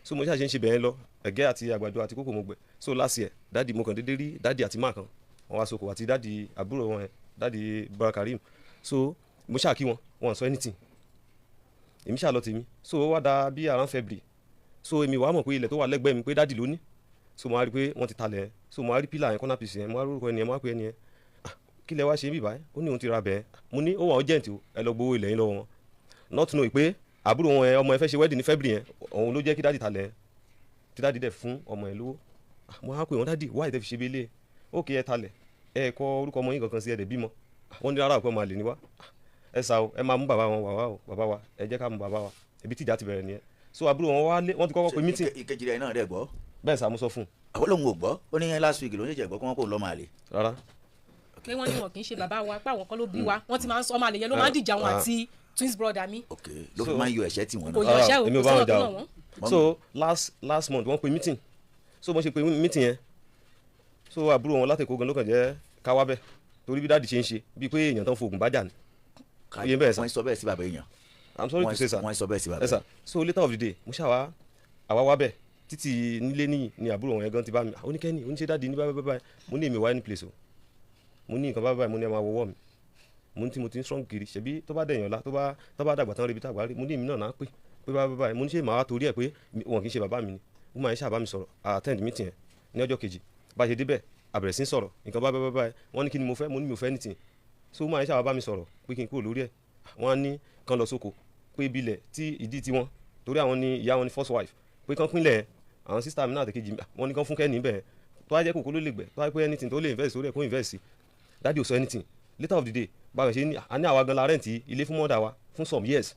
So mo ṣáà ṣe ń ṣe bẹ́ẹ̀ lọ, ẹ̀gẹ́ àti àgbàdo àti kókò mo gbẹ̀. So last year, daddy, mo kàn déédéé rí daddy àti máa kan, wọ́n wá soko àti daddy àbúrò wọn yẹn, daddy Bọ́lá Karim. So mo ṣáà kí wọn, wọn sọ anything, èmi ṣáà lọ tèmi. So ó wá da bí around February. So èmi wàá mọ̀ pé ilẹ̀ tó wà lẹ́gbẹ̀ẹ́ mi, pé daddy ló ní. So mo wá rí i pé wọ́n ti talẹ̀ yẹn. So mo wá rí pillar yẹn, corner piece yẹn, mo wá rí orúkọ ẹni yẹn, mo wá pè ẹni yẹn. "Ah, kí lẹ wá ṣe bí báyìí?" Ó ní òun ti ra bẹ́ẹ̀. Mo ní ó wà urgent o, ẹ lọ gbowó ilẹ̀ yín lọ́wọ́ wọn. Not know pé àbúrò wọn yẹn, ọmọ yẹn fẹ́ ṣe wedding ní February yẹn, òun ló jẹ́ kí daddy talẹ̀ yẹn, tí daddy dẹ̀ fún ọmọ yẹn lówó. Ah, mo á pè wọ́n, "Daddy, why tẹ́ fi ṣe bẹ́lẹ̀? Ó kì í ẹ talẹ̀, ẹ kọ orúkọ ọmọ yín kankan sí, ẹ dẹ̀ bímọ." Ah, wọ́n ní rárá, pé ọmọ àlè ni wá. Ah, ẹ sà o, ẹ máa mú bàbá wọn wà wá o, bàbá wa, ẹ jẹ́ ká mú bàbá wa. Ibi tíjà ti bẹ̀rẹ̀ nìyẹn. So àbúrò wọn wá lé, wọ́n ti kọ́kọ́ pe meeting. Ìkejì rẹ̀ náà dẹ̀ gbọ́? Bẹ́ẹ̀ sà, mo sọ fún un. Àwọn lòun ò gbọ́, ó ní last week ló ń ṣẹ̀ṣẹ̀ gbọ́ kí wọ́n kò lọ́mọ àlè. Rárá. Pé wọ́n ní wọn kì í ṣe bàbá wa, pé àwọn kan ló bí wa. Wọ́n ti máa ń sọ ọmọ àlè yẹn ló máa ń dìjà wọn àti twins brother mi. Ok, ló fi máa ń yọ ẹ̀ṣẹ́ tí wọ́n Kò náà. yọ ẹ̀ṣẹ́ o, Èmi ò kò bá wọn sọ́nà tó jà nà o. wọ́n. So last last month, wọ́n pe meeting. So wọ́n ṣe pe meeting yẹn, so àbúrò wọn láti Èkó gan ló kàn jẹ́ káwá bẹ́ẹ̀, torí bí daddy ṣe ń ṣe bíi pé èèyàn tó ń fògùn bá jà ní. Oyè bẹ́ẹ̀ sà. Wọ́n sọ bẹ́ẹ̀ sí bàbá èèyàn? I'm sorry to say, sir. Wọ́n sọ bẹ́ẹ̀ sí bàbá? Yes sir. So later of the day, mo ṣàwá àwa wá bẹ́ẹ̀ títí nílé níyì ni àbúrò wọn yẹn gan ti bá mi. Oníkẹ́ni oníṣẹ́ daddy ní báyìí báyìí. Mo ní èmi wá any place o. Mo ní nǹkan báyìí báyìí, mo ní ẹ máa wọwọ́ mi. Mo ní tí mo ti ń strong kiri, ṣebí tó bá dẹ̀yàn la, tó bá dàgbà tán, rebi tàgbà rí. Mo ní èmi náà náà pé báyìí báyìí. Mo ní ṣe màá wá torí ẹ̀ pé wọn kì í ṣe bàbá mi ni? Wọ́n máa ń ṣàbá mi sọ̀rọ̀, attend meeting yẹn ní ọjọ́ kejì. Bá a ṣe débẹ̀, a bẹ̀rẹ̀ sí ń sọ̀rọ̀ nǹkan báyìí báyìí báyìí. Wọ́n ní kí ni mo fẹ́? Mo ní mi ò fẹ́ anything. So wọ́n máa ń ṣàbá bá mi sọ̀rọ̀ pé kí n kúrò lórí ẹ̀. Wọ́n á ní kán lọ sóko, pé ibilẹ̀ tí ìdí tiwọn, torí àwọn ni ìyá wọn ni first wife, pé kán pínlẹ̀ àwọn sister mi náà àtẹ̀kejì mi. Wọ́n ní kán fún kẹ́ni bẹ́ẹ̀, tó wá jẹ́ kókó ló lè gbẹ̀, tó wá pé anything tó lè invest sórí ẹ̀, kó invest sí. Daddy ò sọ anything. Later of the day, báwo ṣe ní a ní àwa gan la rent ilé fún mother wa fún some years,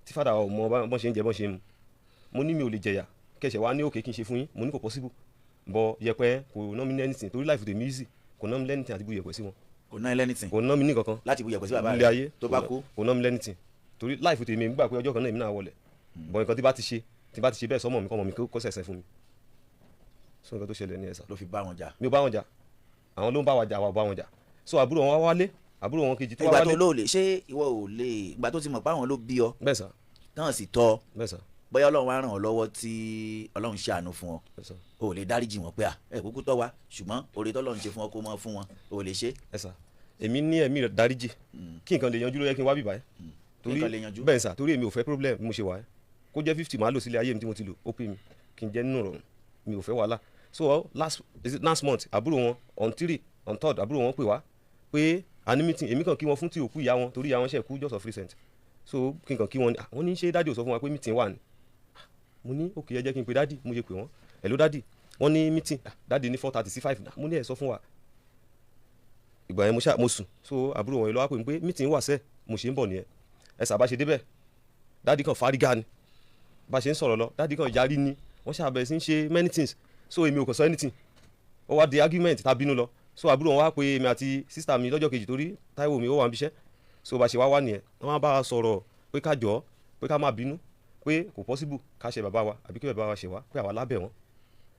tí father wa ò mọ bọ́n ṣe ń jẹ, bọ́n ṣe ń mu. Mo ní mi ò lè jẹ̀yà kẹsẹ̀ wa ní òkè kí n ṣe fún yín. Mo ní kò possible. Bọ yẹ̀pẹ̀ kò ná mi ní anything, torí life tèmi easy, kò ná mi ní anything àti bu yẹ̀pẹ̀ sí wọn. Kò ná ẹ lẹ́nìtìn? Kò ná mi ní kankan. Láti bu yẹ̀pẹ̀ sí bàbá nílé rẹ̀ ayé. Tó bá kú? Kò ná mi ní anything, torí life tèmi, èmi gbà pé ọjọ́ kan náà èmi náà wọlẹ̀. Bọ̀ nǹkan tí bá ti ṣe, tí bá ti ṣe bẹ́ẹ̀ sọ́mọ mi, kọ́ ọmọ mi kó sẹ̀sẹ̀ fún mi. So nǹkan tó ṣẹlẹ̀ ní ẹ̀ sà. Ló fi bá wọn jà? Mi ò bá wọn jà, àwọn ló ń bá wa jà, àwa ò bá wọn jà. So àbúrò wọn wá wálé, àbúrò wọn kejì tó wá Ìgbà tó wálé. lóò lè ṣé, ìwọ ò lè, ìgbà tó ti mọ̀ pé àwọn ló bí ọ Bẹ́ẹ̀ sà. náà sì tọ́, Bẹ́ẹ̀ sà. bóyá Ọlọ́run wá ràn ọ́ lọ́wọ́ tí Ọlọ́run ṣàánú fún ọ, Bẹ́ẹ̀ sà. o ò lè dáríjì wọn pé à ẹ kúkú tọ́ wa, ṣùgbọ́n oore tọ́lọ́run ṣe fún ọ kó mọ́ fún wọn, o ò lè ṣe? Ẹ sà, èmi ní ẹ̀mí rẹ̀ dáríjì, kí nǹkan lè yanjú ló yẹ kí n wá bìbá ẹ. Kí nǹkan lè yanjú. Bẹ́ẹ̀ sà, torí èmi ò fẹ́ problem. Bí mo ṣe wà ẹ́, kó jẹ́ 50 máa lò sílé ayé mi tí mo ti lò, ó pè mí kí n jẹ́ nínú rọrùn, mi ò fẹ́ wàhálà. So last, is it last month, àbúrò wọn on three, on third, àbúrò wọn pè wá pé a ní meeting. Èmi kàn kí wọn fún ti òkú ìyá wọn, torí ìyá wọn ṣe kú just of recent, so kí n kàn kí wọn ni. Ah, wọ́n ní ṣé daddy ò sọ fún wa pé meeting wà ní? Mo ní okay, ẹ jẹ́ kí n pe daddy. Mo ṣe pè wọ́n, "Hello daddy." Wọ́n ní meeting. Ah, daddy ní 4:30 sí 5. Mo ní ẹ sọ fún wa. Ìgbà yẹn mo ṣá mo sùn. So àbúrò wọn yìí ló wá pè mí pé meeting wà sẹ́, mo ṣe ń bọ̀ nìyẹn. Ẹ sábà ṣe débẹ̀, daddy kan fárígá ni. Bá ṣe ń sọ̀rọ̀ lọ, daddy kan yarí ni, wọ́n ṣàbẹ̀rẹ̀ sí ń ṣe many things. So èmi ò kàn sọ anything, ó wá di argument tá bínú lọ. So àbúrò wọn wá pé èmi àti sister mi lọ́jọ́ kejì, torí Táíwò mi ó wà níbi iṣẹ́. So bá ṣe wá wá nìyẹn, wọ́n wá bá a sọ̀rọ̀ pé ká jọ̀ọ́, pé ká má bínú, pé kò possible ká ṣe bàbá wa àbí kí bàbá wa ṣe wá, pé àwa lábẹ̀ wọn.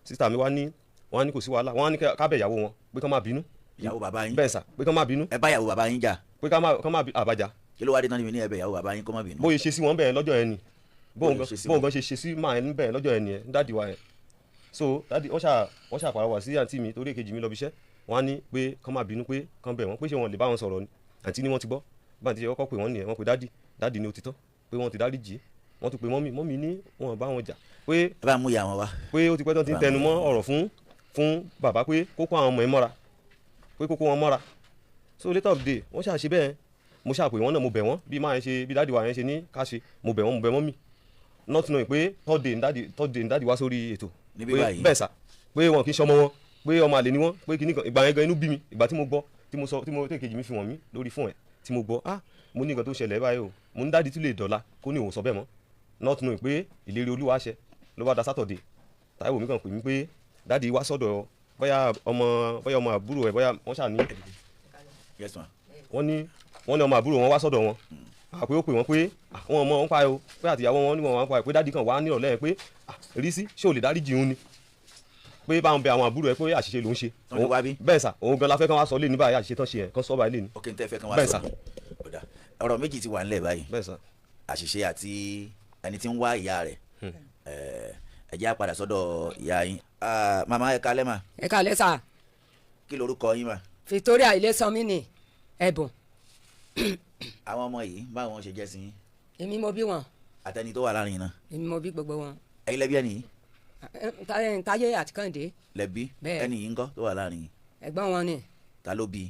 Sister mi wá ní, wọ́n á ní kò sí wàhálà, wọ́n á ní ká bẹ̀ ìyàwó wọn pé ká má bínú. Ìyàwó bàbá yín? Bẹ́ẹ̀ sà, pé ká má bínú. Ẹ bá ìyàwó bàbá yín jà? Pé ká má àbájá. Kí ló wá dé tán níbi ní ẹ bẹ̀ ìyàwó bàbá yín kó má bínú? Bóyá ṣe sí wọn bẹ́ẹ̀ lọ́jọ́ yẹn ni, bóun Bóyá ṣe sí bóun wọn. gan ṣe ṣe sí máa ń bẹ́ẹ̀ lọ́jọ́ yẹn nìyẹn, daddy wa yẹn. So daddy wọ́n ṣà pàrọwà sí àǹtí mi, torí èkejì mi lọ bí iṣẹ́. Wọ́n á ní pé kán má bínú, pé kán bẹ̀ wọ́n, pé ṣé wọn lè bá wọn sọ̀rọ̀ ni. Àǹtí ni wọ́n ti gbọ́. Bá àǹtí ṣe kọ́kọ́ pè wọ́n nìyẹn, wọ́n pe daddy, daddy ni ó ti tán, pé wọ́n ti dárí jì í. Wọ́n tún pe mummy, mummy ní wọn bá wọn jà, pé Ẹ bá mú ìyá wọn wá. pé ó ti pẹ́ tán ti ń tẹnu mọ́ ọ̀rọ̀ fún bàbá pé kó kó àwọn ọmọ ẹ̀ mọ́ra, pé kó kó wọn mọ́ra. So later of the day, wọ́n ṣàṣe bẹ́ẹ̀. Mo ṣàpè wọ́n náà, mo bẹ̀ wọ́n bí máa ń ṣe, bí daddy wa yẹn ṣe ní ká ṣe. Mo bẹ̀ wọ́n, mo bẹ̀ mummy, not knowing pé third day ní daddy wá sórí ètò. Níbí báyìí? Bẹ́ẹ̀ sà, pé wọn kì í ṣọmọ wọn, pé ọmọ àlè ni wọ́n, pé kìíní kan. Ìgbà yẹn gan inú bí mi. Ìgbà tí mo gbọ́, tí mo sọ, tí mo tẹ̀ kejì mi fi wọ̀n mí lórí fún ẹ̀ tí mo gbọ́, ah, mo ní nǹkan tó ṣẹlẹ̀ báyìí o. Mo ní daddy tún lè dọ̀la kó ní òun sọ bẹ́ẹ̀ mọ́, not knowing pé ìlérí Olúwa ṣẹ. Ló bá da Saturday, Táíwò mi kàn pè mí pé daddy wá sọ́dọ̀ bóyá ọmọ àbúrò ẹ̀, bóyá wọ́n ṣà ní. Yes ma. Wọ́n ní ọmọ àbúrò wọn wá sọ́dọ̀ wọn, àpé ó pè wọ́n pé àwọn ọmọ wọn pa ẹ o, pé àtìyàwó wọn ní wọn wá pa ẹ, pé daddy kan wá nírọ̀lẹ́ ẹ pé, ah, rí sí ṣé o lè dáríjì òun ni, pé báwọn bẹ àwọn àbúrò ẹ pé àṣìṣe ló ń ṣe. Wọ́n ti wá bí? Bẹ́ẹ̀ sà, òun gan la fẹ́ kán wá sọ lé ní báyìí, àṣìṣe tán ṣe yẹn, kán sọ báyìí lé ní. Ok, n tẹ́ fẹ́ kán wá Bẹ́ẹ̀ sọ. sà. Ó dà, ọ̀rọ̀ méjì ti wà nílẹ̀ báyìí. Bẹ́ẹ̀ sà. Àṣìṣe àti ẹni tí ń wá ìyá rẹ̀. Ẹ jẹ́ á padà sọ́dọ̀ ìyá yín. Ah, màmá, ẹ kalẹ́ mà. Ẹ káalẹ́ sà. Kí lorúkọ yín mà? Victoria Ilésanmí ni Ẹ̀bùn. Àwọn ọmọ yìí, báwo wọn ṣe jẹ́ sí yín? Èmi mo bí wọn. Àtẹni tó wà láàrin náà? Èmi mo bí gbogbo wọn. Ẹ̀yin lẹ́bí ẹni yìí? Táyé àti Kẹ́hìndé. Lẹ́bí? Bẹ́ẹ̀. Ẹni yìí ńkọ́ tó wà láàrin yìí? Ẹ̀gbọ́n wọn ni. Ta ló bí?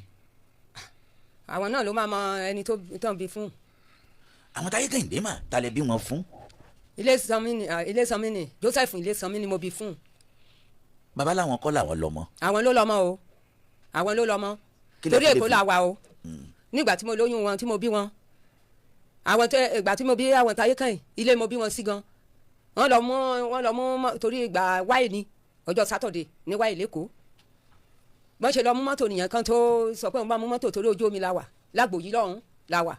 Àwọn náà ló máa mọ ẹni tó tán bí fún. Àwọn Táyé Kẹ́hìndé mà, ta lẹ bí wọn fún? Ilésanmí ni, ah, Ilésanmí ni, Joseph Ilésanmí ni mo bí fún. Bàbá làwọn kọ́ làwọn lọ́mọ. Àwọn ló lọ́mọ o, àwọn ló lọ́mọ. Kí lẹ Torí fi lè Èkó la wà o nígbà tí mo lóyún wọn, tí mo bí wọn. Àwọn tẹ ìgbà tí mo bí àwọn Táyé kẹ́hìn, ilé mo bí wọn sí gan. Wọ́n lọ mú torí ìgbà wáyé ni ọjọ́ Saturday ní wáyé lẹ́kọ̀ọ́. Bọ́n ṣe lọ mú mọ́tò nìyẹn kan tó sọ pé wọ́n bá mú mọ́tò, torí ojú omi la wà, lágbòyí lọ́hùn la wà.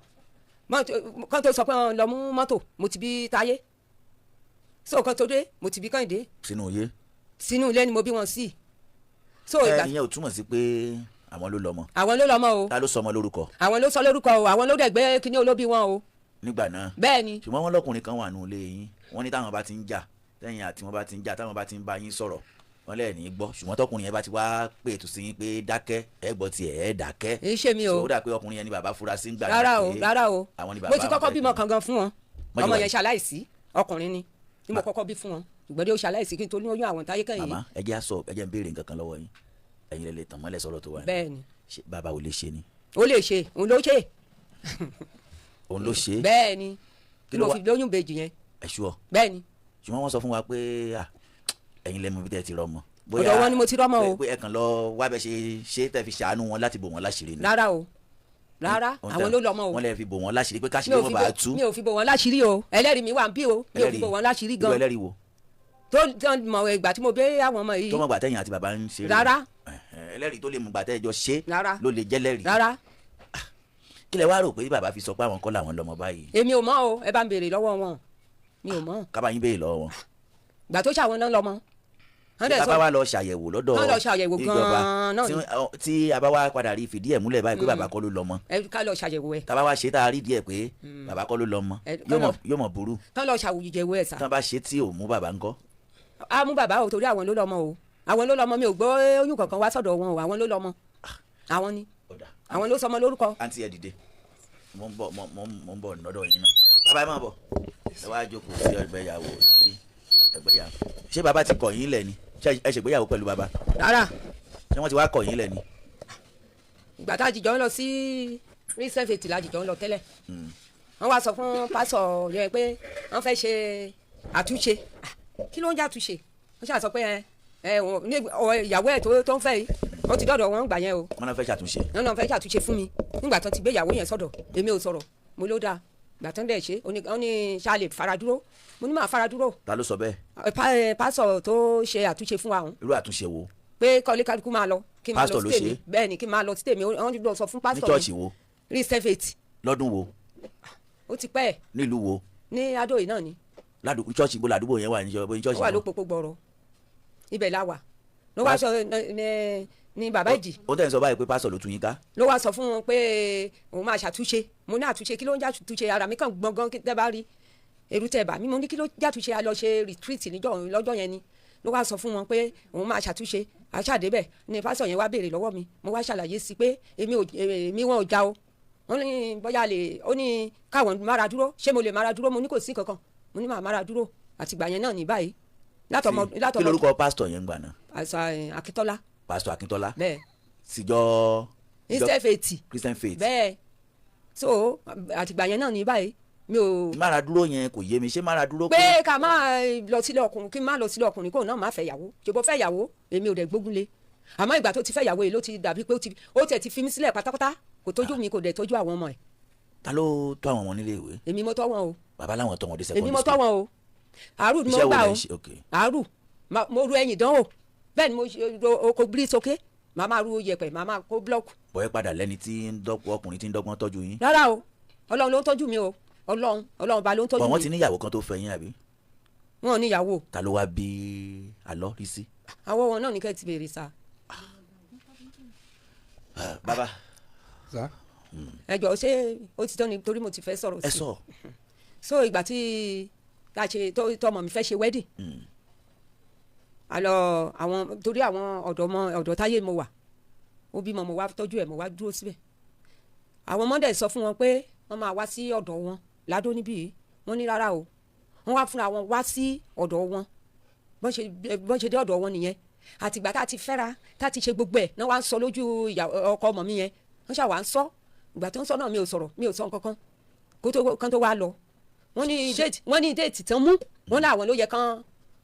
Kan tó sọ pé wọ́n lọ mú mọ́tò, mo ti bí Táyé. So kan tó dé, mo ti bí Kẹ́hìndé. Sínú oyé? Sínú ilé ni mo bí wọn sí. So Ẹ ìgbà ìyẹn ò túmọ̀ sí pé àwọn ló lọ́mọ. Àwọn ló lọ́mọ o. Ta ló sọmọ lórúkọ? Àwọn ló sọ lórúkọ o, àwọn ló dẹ̀ gbé kíní olóbi wọn o. Nígbà náà? Bẹ́ẹ̀ ni. Ṣùgbọ́n wọ́n lọ́kùnrin kan wà nù ilé yín, wọ́n ní táwọn bá ti ń jà, tẹ́yìn àti wọn bá ti ń jà, táwọn bá ti ń bá yín sọ̀rọ̀, wọ́n lẹ́ẹ̀ ní gbọ́, ṣùgbọ́n tọkùnrin yẹn bá ti wá pè tó sí yín pé dákẹ́, ẹ gbọ́ tiẹ̀, ẹ dákẹ́. Kì í ṣe mi o. So ó dà pé ọkùnrin yẹn ni bàbá fura sí ń gbà náà Rárá o. pé Rárá o. àwọn ni bàbá Mo ti àwọn kọ́kọ́ fẹ́ bímọ bí. kan gan fún wọn. Mọ́jọ́ Ọmọ wáyé. yẹn ṣaláìsí, ọkùnrin ni tí mo kọ́kọ́ bí fún wọn, ṣùgbọ́n dé ó ṣaláìsí kí n tó ní oyún àwọn Táyé kẹ́hìn. Màmá, ẹ jẹ́ á sọ, ẹ jẹ́ ń béèrè nǹkan kan lọ́wọ́ yín. Ẹ̀yin lẹ lè tàn mọ́lẹ̀ sọ̀rọ̀ tó wà ní. Bẹ́ẹ̀ ni. Ṣé bàbá ò lè ṣe ni? Ó lè ṣe, òun ló ṣe. Òun ló ṣe é? Bẹ́ẹ̀ ni. Kí Tí ló mo wá- fi lóyún ìbejì yẹn. Ẹ ṣúọ? Bẹ́ẹ̀ ni. Ṣùgbọ́n wọ́n sọ fún wa pé ah, ẹ̀yin lẹ mọ bí tẹ́ ti rọmọ. Ọ̀dọ̀ wọn ni mo ti rọ́mọ o. Pé ẹ kàn lọ wá bẹ ṣe ṣe tẹ́ fi ṣàánú wọn láti bò wọ́n láṣìírí ni. Rárá o, rárá. Wọ́n Àwọn ló lọ́mọ o. Wọ́n lè fi bò wọ́n láṣìírí pé Mi káṣírí ò wọn fi bá bò tú. Mi ò fi bò wọ́n láṣìírí o. Ẹlẹ́rìí mi wà ń bí o. Mi ò fi bò wọ́n láṣìírí Irú gan. ẹlẹ́rìí wo? Tó mọ ìgbà tí mo bí àwọn ọmọ yìí. Tó mọ̀ gbà tẹ̀yìn àti bàbá ń ṣeré. Rárá. Ẹlẹ́rìí tó lè mú gbà tẹ́ ẹjọ́ ṣe Rárá. ló lè jẹ́lẹ́rìí. Rárá. Kí lẹ wá rò pé bàbá fi sọ pé àwọn kọ́ làwọn lọ́mọ báyìí? Èmi ò mọ̀ o, ẹ bá ń béèrè lọ́wọ́ wọn, mi ò mọ̀. Kábàá yín béèrè lọ́wọ́ wọn. Ìgbà tó ṣàwọn náà lọ́mọ. Wọ́n dẹ̀ Tá sọ bá wá lọ ṣàyẹ̀wò lọ́dọ̀ Wọ́n lọ ṣàyẹ̀wò ìjọba gan-an náà ni. tí a bá wá padà rí fìdí ẹ̀ múlẹ̀ báyìí pé bàbá kọ́ ló lọ́mọ. Ẹ ká lọ ṣàyẹ̀wò ẹ̀. Tá bá wá ṣe tá a rí díẹ̀ pé bàbá kọ́ ló lọ́mọ, Ẹ, kọ́ yóò mọ̀ burú. Kán lọ ṣàyẹ̀wò ẹ̀ sà. Tán bá ṣe tí ò mú bàbá ńkọ́? Á mú bàbá o, torí àwọn ló lọ́mọ o, àwọn ló lọ́mọ. Mi ò gbọ́ oyún kankan wá sọ́dọ̀ wọn o, àwọn ló lọ́mọ, àwọn ni, àwọn ló sọmọ lórúkọ. Àǹtí, ẹ dìde, mo ń bọ̀, mo ń bọ̀ lọ́dọ̀ yín náà. Bàbá, ẹ máa bọ̀, ẹ wá jókòó sí ẹgbẹ́ ìyàwó, sí ẹgbẹ́ ìyàwó. Ṣé bàbá ti kọ̀ yín lẹ̀ ni? Ṣé ẹ ṣègbéyàwó pẹ̀lú bàbá? Rárá. Ṣé wọ́n ti wá kọ̀ yín lẹ̀ ni? Ìgbà tá a jìjọ ń lọ sí Christian Faith la jìjọ ń lọ tẹ́lẹ̀. Wọ́n wá sọ fún pásọ̀ yẹn pé wọ́n fẹ́ ṣe àtúnṣe. Ah, kí ló ń jẹ́ àtúnṣe? Wọ́n ṣáà sọ pé ẹ ẹ ní ìyàwó ẹ̀ tó ń fẹ́ yìí, wọ́n ti dọ̀dọ̀ wọn gbà yẹn o. Wọ́n náà fẹ́ ṣàtúnṣe. Wọ́n náà fẹ́ ṣàtúnṣe fún mi. Nígbà tó ti gbé ìyàwó yẹn sọ́dọ̀, èmi ò sọ̀rọ̀, mo ló dáa. Ìgbà tó ń dẹ̀ ṣe, ó ní ṣá lè faradúró, mo ní máa faradúró. Ta ló sọ bẹ́ẹ̀? Pásọ̀ tó ṣe àtúnṣe fún wa ọ̀hún. Irú àtúnṣe wo? Pé kọ́lé kálukú máa lọ, kí n máa lọ Pásítọ̀ ló sí tèmi. ṣe? Bẹ́ẹ̀ ni, kí n máa lọ sí tèmi. Wọ́n lọ sọ fún Ní pásítọ̀. chọ́ọ̀chì wo? Christian Faith. Lọ́dún wo? Ó ti pẹ́. Nílùú wo? Ní Adó yìí náà ni. Ládùúgbò chọ́ọ̀chì ibo làdúgbò yẹn wà ní chọ́ọ̀chì Ó wà náà? lópòpó gbọ̀rọ̀, ibẹ̀ la wà. Ló wá sọ ní bàbá ìjì. Ó tẹ̀ ń sọ báyìí pé pásítọ̀ ló tún yín ká. Ló wá sọ fún wọn pé òun máa ṣàtúnṣe. Mo ní àtúnṣe, kí ló ń jàtúnṣe? Ara mi kàn gbọ̀ngàn tẹ́ bá rí èrú tẹ́ bá mi. Mo ní kí ló jàtúnṣe? A lọ ṣe retreat níjọ́ lọ́jọ́ yẹn ni. Ló wá sọ fún wọn pé òun máa ṣàtúnṣe. Àṣàdébẹ̀ ni pásítọ̀ yẹn wá béèrè lọ́wọ́ mi. Mo wá ṣàlàyé sí pé èmi ò èmi wọn ò já o. Wọ́n ní bóyá lè, ó ní káwọn mára dúró, ṣé mo lè mára dúró? Mo ní kò sí kankan, mo ní màá mára dúró. Àtìgbà yẹn náà ní báyìí látọmọ Kí látọmọ. lorúkọ pásítọ̀ yẹn gbà náà? Àṣà Akíntọ́lá. Pásítọ̀ Akíntọ́lá. Bẹ́ẹ̀. Síjọ? Christian Faith. Christian Faith. Bẹ́ẹ̀. So àtìgbà yẹn náà ní báyìí mi ò. Mára dúró yẹn kò yé mi. Ṣé mára dúró? Pé ká máa lọ sílé ọkùnrin, kí n má lọ sílé ọkùnrin, kóun náà má fẹ́ yàwó. Ṣùgbọ́n fẹ́ yàwó, èmi ò dẹ̀ gbógun lé. Àmọ́ ìgbà tó ti fẹ́ yàwó yìí ló ti dàbí pé ó tẹ̀ ti fi mí sílẹ̀ pátápátá. Kò tójú mi, kò dẹ̀ tójú àwọn ọmọ ẹ̀. Ta ló tọ́ àwọn ọmọ nílé ìwé? Èmi mo tọ́ wọn o. Bàbá làwọn tọ́ wọn dé Èmi secondary mo tọ́ school. wọn o. Àárù ni mo Iṣẹ́ wo gbà lẹ o. ń ṣe? Ok. Àárù mo ru ẹyìn dánwò. Bẹ́ẹ̀ ni mo ṣe ro oko bírí sókè, màá máa ru yẹ̀pẹ̀, màá máa kó búlọ́ọ̀kù. Bọ̀ ẹ padà lẹ́ni tí ń dọ́pọ̀ ọkùnrin tí ń dọ́gbọ́n tọ́jú yín. Rárá o, Ọlọ́run ló ń tọ́jú mi o. Ọlọ́run, Ọlọ́run ba ló ń tọ́jú Bọ̀ wọ́n ti mi. níyàwó kan tó fẹ́ yín, àbí? Wọn ò níyàwó. Ta ló wá bí alọ́ rí sí? Àwọn wọn náà ní kẹ́ ti béèrè sá. Bàbá. Sá. Ẹ jọ, ṣé ó ti tán ni? Torí mo ti fẹ́ sọ̀rọ̀ Ẹ sí. sọ. So ìgbà tí tá a ṣe tó tọmọ mi fẹ́ ṣe wedding, àlọ àwọn, torí àwọn ọ̀dọ́ ọmọ ọ̀dọ́ táyé mo wà, ó bímọ, mo wá tọ́jú ẹ̀, mo wá dúró síbẹ̀. Àwọn ọmọdé sọ fún wọn pé wọ́n máa wá sí ọ̀dọ̀ wọn ládó níbí yìí. Wọ́n ní rárá o. Wọ́n wá fúnra wọn wá sí ọ̀dọ̀ wọn. Bọ́n ṣe dé ọ̀dọ̀ wọn nìyẹn. Àtìgbà tá a ti fẹ́ra, tá a ti ṣe gbogbo ẹ̀ náà, wá ń sọ lójú ọkọ ọmọ mi yẹn. Wọ́n ṣà wá ń sọ. Ìgbà tó ń sọ náà, mi ò sọ̀rọ̀, mi ò sọ nǹkan kan kó tó kán tó wá lọ. Wọ́n ní date, wọ́n ní date tán mú. Wọ́n láwọn ló yẹ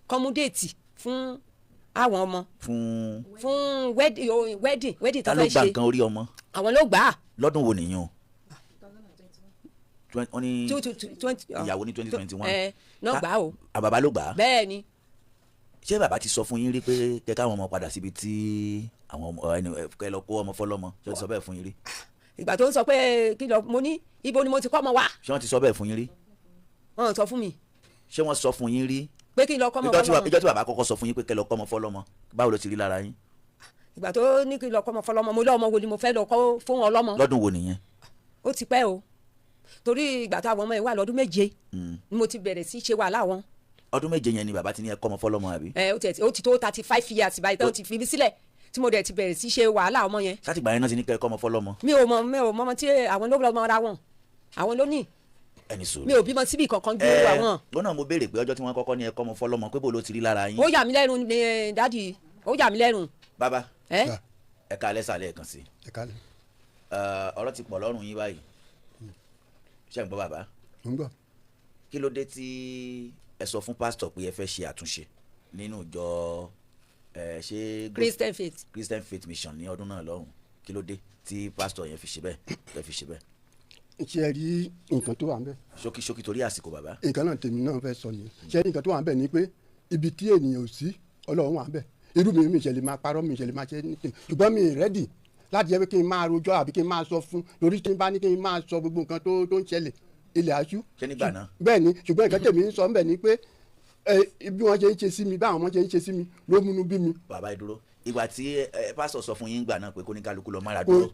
kán mú date fún àwọn ọmọ. Fún? Fún wedding, wedding, wedding Ta tó ló fẹ́ gba ṣe. nǹkan orí ọmọ? Àwọn ló gbà á. Lọ́dún wo nìyẹn o? Wọ́n ní Two two two twenty. ìyàwó ní 2021. Ẹ náà gbà á o. À, bàbá ló gbà á? Bẹ́ẹ̀ ni. Ṣé bàbá ti sọ fún yín rí pé kẹ káwọn ọmọ padà síbi tí àwọn ọmọ ẹni kẹ lọ kó ọmọ fọlọ́mọ? Ṣé wọ́n ti sọ bẹ́ẹ̀ fún yín rí? Ìgbà tó ń sọ pé kí lọ, mo ní ibo ni mo ti kọ́ ọmọ wa. Ṣé wọ́n ti sọ bẹ́ẹ̀ fún yín rí? Wọ́n sọ fún mi. Ṣé wọ́n sọ fún yín rí? Pé kí n lọ kọ́ ọmọ fọlọ́mọ. Ìjọ́ tí bàbá kọ́kọ́ sọ fún yín pé kẹ lọ kọ́ ọmọ fọlọ́mọ, báwo ló ti rí lára yín? Ìgbà tó ní kí n lọ kọ́ ọmọ fọlọ́mọ, mo lọ́ ọmọ wo ni mo fẹ́ lọ kọ́ fún ọlọ́mọ? Lọ́dún wo nìyẹn? Ó ti pẹ́ o, torí ìgbà táwọn ọmọ yẹn wà lọ́dún 7 ni mo ti bẹ̀rẹ̀ sí ṣe wàhálà wọn. Ọdún 7 yẹn ni bàbá ti ní ẹ kọ́ ọmọ fọlọ́mọ, àbí? Ẹ ó ti tó 35 years báyìí tó ti fi mí sílẹ̀, tí mo dẹ̀ ti bẹ̀rẹ̀ sí ṣe wàhálà ọmọ yẹn. Sátìgbà yẹn náà ti ní kẹ kọ́ ọmọ fọlọ́mọ? Mi ò mọ ọmọ tí àwọn ló lọ́mọ ra wọn, àwọn ló ní. Ẹni sùúrù. Mi ò bímọ síbì kankan ju àwọn. Lọ́nà mo béèrè pé ọjọ́ tí wọ́n kọ́kọ́ ní ẹ kọ́ ọmọ fọlọ́mọ, pé bó ló ti rí lára yín? Ó yà mí lẹ́nu ni daddy, ó yà mí lẹ́nu. Bàbá. Ẹ. Ẹ ká alẹ́ sàlẹ̀ kan sí. Ẹ kálẹ̀. Ọ̀rọ̀ ti pọ̀ lọ́rùn yín báyìí. Ṣé ń gbọ́, bàbá? Mo ń gbọ́. Kí ló dé tí ẹ sọ fún pásítọ̀ pé ẹ fẹ́ ṣe àtúnṣe nínú ìjọ ẹ ṣe Christian Faith. Christian Faith Mission ní ọdún náà lọ́hùn? Kí ló dé tí pásítọ̀ yẹn fi ṣe bẹ́ẹ̀, ẹ fi ṣe bẹ́ẹ̀? Ṣé ẹ rí nǹkan tó wà ń bẹ̀? Ṣókí ṣókí torí àsìkò, bàbá. Nǹkan náà tèmi náà fẹ́ sọ nìyẹn. Ṣé ẹ rí nǹkan tó wà ń bẹ̀ ni pé Ibi tí ènìyàn ò sí, Ọlọ́run wà ń bẹ̀. Irú mi, mi ìṣẹ̀lẹ̀ máa parọ́, mi ìṣẹ̀lẹ̀ máa ṣe anything, ṣùgbọ́n mi ready láti jẹ́ pé kí n máa rojọ́ àbí kí n máa sọ fún, torí tí n bá ní kí n máa sọ gbogbo nǹkan tó ń ṣẹlẹ̀, ilẹ̀ aṣú. Ṣé nígbà náà? Bẹ́ẹ̀ ni, ṣùgbọ́n nǹkan tèmi ń sọ ńbẹ̀ ni pé bí wọ́n ṣe ń ṣe sí mi, báwọn ọmọ ṣe ń ṣe sí mi ló múnú bí mi. Bàbá yìí dúró, ìgbà tí pásítọ̀ sọ fún yín gbà náà pé kó ní kálukú lọ mára Kò dúró.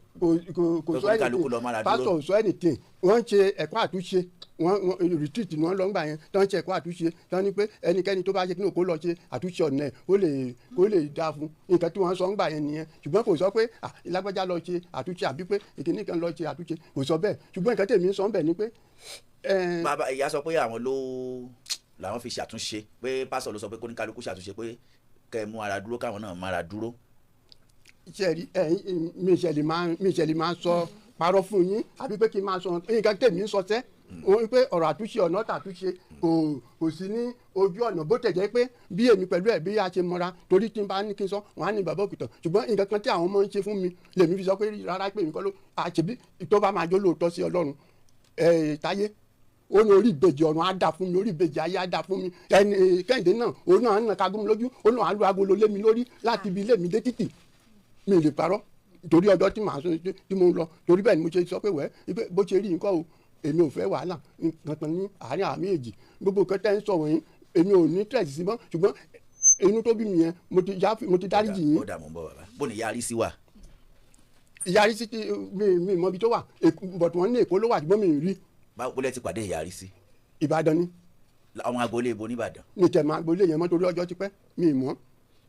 Kò Pé sọ kó ní kálukú lọ mára anything. dúró. Pásítọ̀ ò sọ anything. Wọ́n ń ṣe ẹ̀kọ́ àtúnṣe, wọ́n retreat ni wọ́n lọ ń gbà yẹn tó ń ṣe ẹ̀kọ́ àtúnṣe, tó ní pé ẹnikẹ́ni tó bá ṣe kí ni kó lọ ṣe àtúnṣe ọ̀nà ẹ̀, kó lè dáa fún. Nǹkan tí wọ́n sọ ń gbà yẹn nìyẹn, ṣùgbọ́n kò sọ pé ah, lágbájá lọ ṣe àtúnṣe àbí pé ìkíní kan lọ ṣe àtúnṣe, kò sọ bẹ́ẹ̀. Ṣùgbọ́n nǹkan tèmi ń sọ ń bẹ̀ ni pé Bàbá, ìyá sọ pé àwọn ló làwọn fi ṣàtúnṣe, pé pásítọ̀ ló sọ pé kó ní kálukú ṣàtúnṣe, pé kẹ́ ẹ mú ara dúró, káwọn náà mára dúró. Ṣe rí ẹ, mi ìṣẹ̀lẹ̀ máa sọ parọ́ fún yín àbí pé kí n máa sọ nǹkan tèmi ń sọ sẹ́ wọ́n pé ọ̀rọ̀ àtúnṣe, ọ̀nà tàtúnṣe kò sí ní ojú ọ̀nà, bó tẹ̀ jẹ́ pé bí èmi pẹ̀lú ẹ̀ bí a ṣe mọ́ra, torí tí n bá ní kí n sọ, wọ́n á ní bàbá òkìtàn. Ṣùgbọ́n nǹkan kan tí àwọn ọmọ ń ṣe fún mi lèmi fi sọ pé rárá, pé èmi kọ́ ló àṣebí tó bá máa jó lóòótọ́ sí Ọlọ́run ẹ̀ táyé ó ní orí ìbejì ọ̀run á dà fún mi, orí ìbejì ayé á dà fún mi. Ẹni Kẹ́hìndé náà, òun náà ń nà kagún mi lójú, ó náà á lu agolo lé mi lórí láti ibi ilé mi dé títì. Mi lè parọ́ torí ọjọ́ tí màá sọ tí mo ń lọ, torí bẹ́ẹ̀ ni mo ṣe sọ pé wẹ́ bó ṣe rí nǹkan o, èmi ò fẹ́ wàhálà nǹkan ní àárín àmì èjì. Gbogbo nǹkan tẹ́ ń sọ wọ̀nyí, èmi ò ní tẹ̀sí sí mọ́, ṣùgbọ́n inú tó bí mi yẹn, mo ti já, mo ti dáríjì yín. Ó dà, mò ń bọ̀ bàbá. Bó ni ìyá rí sí wa? Ìyá rí sí ti mi mọ ibi tó wà, but wọ́n ní Èkó ló wà, ṣùgbọ́n mi ì rí. Báwo lẹ ti pàdé ìyá rí sí? Ìbàdàn ni. Àwọn agboolé ibo nìbàdàn? Mi tẹ̀ máa gbolé yẹn mọ́ torí ọjọ́ ti pẹ́, mi ì mọ̀.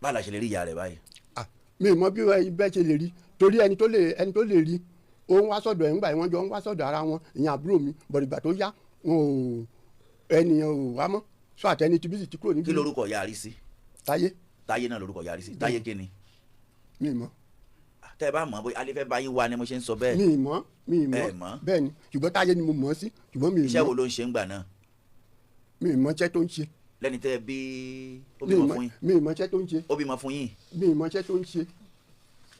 Báwo la ṣe lè rí ìyá rẹ̀ báyìí? Ah, mi ì mọ̀ bí bẹ́ẹ̀ ṣe lè rí, torí ẹni tó lè rí, ó ń wá sọ́dọ̀ ẹ̀ ńgbà yẹn, wọ́n jọ ń wá sọ́dọ̀ ara wọn, ìyẹn àbúrò mi bọ̀dọ̀. Ìgbà tó yá, wọn ò, ẹnìyẹn ò wá mọ́ sọ àtẹni tí bísí ti kúrò níbi. Kí lorúkọ ìyá rí sí? Táyé. Táyé náà lorúkọ ìyá rí sí? Táyé kí ni? Mi ì mọ̀. Tẹ́ ẹ bá mọ̀ bóyá alẹ́ fẹ́ bá yín wá ni mo ṣe ń sọ bẹ́ẹ̀. Mi ì mọ̀, mi ì Ẹ mọ̀. mọ̀? Bẹ́ẹ̀ ni, ṣùgbọ́n Táyé ni mo mọ̀ sí, ṣùgbọ́n mi ì Iṣẹ́ wo mọ̀. ló ń ṣe ń gbà náà? Mi ì mọ̀ iṣẹ́ tó ń ṣe. Lẹ́ni tẹ́ ẹ bí ó Mi ì bímọ mọ̀. fún yín? Mi ì mọ̀ iṣẹ́ tó ń ṣe. Ó bímọ fún yín? Mi ì mọ̀ iṣẹ́ tó ń ṣe.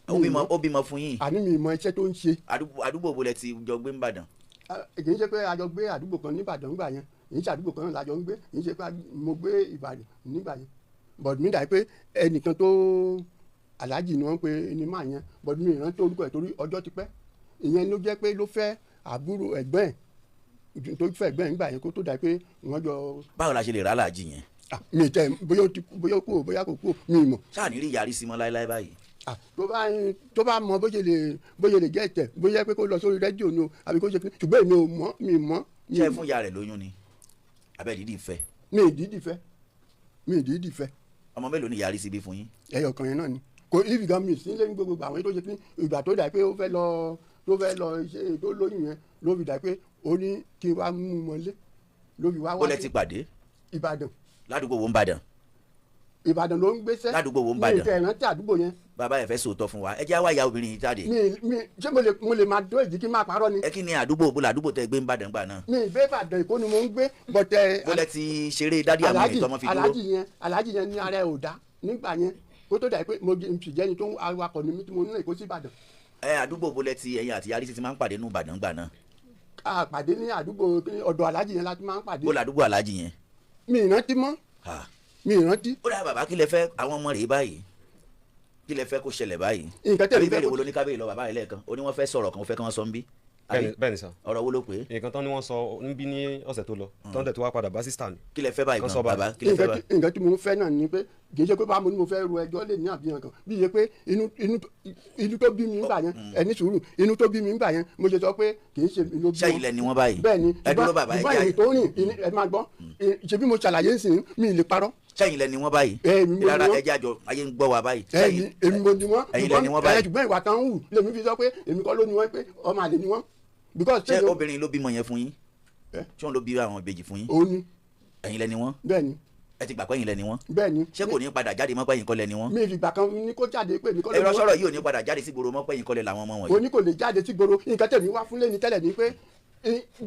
Ó bímọ, ó bímọ fún yín? Àní mi ì mọ̀ iṣẹ́ tó ń ṣe. Àdúgbò wo lẹ ti jọ gbé ń bàdàn? Ah, kì í ṣe pé a jọ gbé àdúgbò kan nìbàdàn nígbà yẹn, kì í ṣe àdúgbò kan náà la jọ ń gbé, kì í ṣe pé mo gbé Ìbàdàn nígbà yẹn, but mi dà pé ẹnìkan tó aláàjì ni wọ́n ń pe ní máa yẹn, but mi ìrántí orúkọ ẹ̀ torí ọjọ́ ti pẹ́. Ìyẹn ló jẹ́ pé ló fẹ́ àbúrò ẹ̀gbọ́n ẹ̀, tó fẹ́ ẹ̀gbọ́n ẹ̀ nígbà yẹn kó tó dà pé wọ́n jọ. Báwo la ṣe lè rà láàjì yẹn? Ah, mi tẹ bóyá ó ti kú, bóyá ó kú o, bóyá kò kú o, mi ì mọ̀. Ṣáà ní rí ìyá rí sí mọ́ láéláé báyìí? Ah, tó bá mọ bó ṣe lè jẹ́ ẹ̀tẹ̀, bóyá pé kó lọ sórí rédíò ni o àbí kó ṣe kí, ṣùgbọ́n èmi ò mọ̀, mi ì mọ̀. Mi Ṣé ì ẹ fún ìyá rẹ̀ lóyún ni abẹ́ dídì fẹ́? Mi ì dídì fẹ́, mi ì dídì fẹ́. Ọmọ mélòó ni ìyá rí sí bí fún yín? Ẹyọ kan yẹn náà ni. Kò if gan mi sí lẹ́yìn gbogbo àwọn tó ṣe kí ìgbà tó dà pé ó fẹ́ lọ, tó fẹ́ lọ ṣe tó lóyún yẹn ló fi dà pé ó ní kí n wá mú un mọ́lé, ló fi wá Ó wá lẹ sí ti pàdé? Ìbàdàn. Ládùúgbò wo ń bàdàn? Ìbàdàn ló ń gbéṣẹ́. Ládùúgbò wo ń Mi ì Bàdàn? tẹ̀ rántí àdúgbò yẹn. Bàbá ẹ fẹ́ sòótọ́ fún wa, ẹ jẹ́ wá ìyá obìnrin yìí jáde. Mi ṣé mo lè máa dó èjì kí n máa parọ́ ni? Ẹ kí ni àdúgbò bó làdúgbò tẹ gbé ń bàdàn gbà náà? Mi ì gbé Ìbàdàn, Èkó ni mo ń gbé, bọ̀tẹ̀. Bó lẹ ti ṣeré dádì àwọn ètò ọmọ fi dúró? Aláàjì yẹn ní ara ẹ̀ ò dá nígbà yẹn kó tó dà pé mo sì jẹ́ni tó ń awakọ̀ ní mi tí mo ní Èkó sí Ìbàdàn. Ẹ àdúgbò bó lẹ ti ẹ̀yin àti yarí sí ti máa ń pàdé nù Ìbàdàn gbà náà? A pàdé ní àdúgbò ọ̀dọ̀ aláàjì yẹn láti máa ń pàdé. Bó làdúgbò aláàjì yẹn? Mi ì rántí mọ́. Ha. Mi ì rántí. Ó dà bàbá, kí lẹ fẹ́ àwọn ọmọ rèé báyìí? Kí lẹ fẹ́ kó ṣẹlẹ̀ báyìí? Nǹkan tẹ̀lé Àbí fẹ́ bẹ́ẹ̀ wo ló ní kábíyè lọ bàbá rẹ̀ lẹ́ẹ̀kan, ó ní wọ́n fẹ́ sọ̀rọ̀ kan, ó fẹ́ kí wọ́n sọ ń bí. Àbí? Bẹ́ẹ̀ni sà. Ọ̀rọ̀ wo ló pé? Nǹkan tán ni wọ́n sọ níbí ní ọ̀sẹ̀ tó lọ tán dẹ̀ tó wá padà bá sísítà mi. Kí lẹ fẹ́ báyìí Kan gan sọ báyìí. bàbá, kí lẹ fẹ́ Nǹkan báyìí? Nǹkan tí mo ń fẹ́ náà ni pé kì í ṣe pé báwo ni mo fẹ́ ro ẹjọ́ lè ní àbíyàn kan bí iye pé inú tó bí mi ńgbà yẹn, ẹni sùúrù, inú tó bí mi ńgbà yẹn, mo ṣe sọ pé kì í ṣe mi ló bí Ṣẹ́yìn lẹ ni wọ́n báyìí? Bẹ́ẹ̀ ni. Ẹ dúró bàbá, ẹ Ṣùgbọ́n jẹ́ ìrìn tó rìn ẹ máa gbọ́, ṣe bí mo ṣàlàyé sí, mi ì lè parọ́. Ṣẹ́yìn lẹ ni wọ́n báyìí? Ẹ, èmi mo ni Rárá, wọ́n. ẹ jẹ́ àjọ ayé ń gbọ́ wa báyìí. Ẹ, èmi mo ni wọ́n. Ẹ̀yin lẹ ni wọ́n báyìí? Ṣùgbọ́n ìwà kan ń wù lèmi fi sọ pé èmi kọ́ ló ni wọ́n, pé ọmọ àlè ni wọ́n, because Ṣé obìnrin ló bímọ yẹn fún yín? Ẹ? Ṣé òun ló bí àwọn ìbejì fún yín? Òun ni. Ẹ̀yin lẹ ni wọ́n? Bẹ́ẹ̀ ni. Ẹ ti gbà pé ẹ̀yin lẹ ni wọ́n? Bẹ́ẹ̀ ni. Ṣé kò ní padà jáde mọ́ pé ẹ̀yin kọ́ lẹ ni wọ́n? Mi ìfìgbà kan ní kó jáde pé èmi kọ́ ló Ẹ̀rọ ni wọ́n. sọ̀rọ̀ yìí ò ní padà jáde sí gbòòrò mọ́ pé ẹ̀yin kọ́ lẹ làwọn ọmọ wọ̀nyí? Òní kò lè jáde sí gbòòrò. Nǹkan tẹ̀mí wá fún lẹ́ni tẹ́lẹ̀ ni pé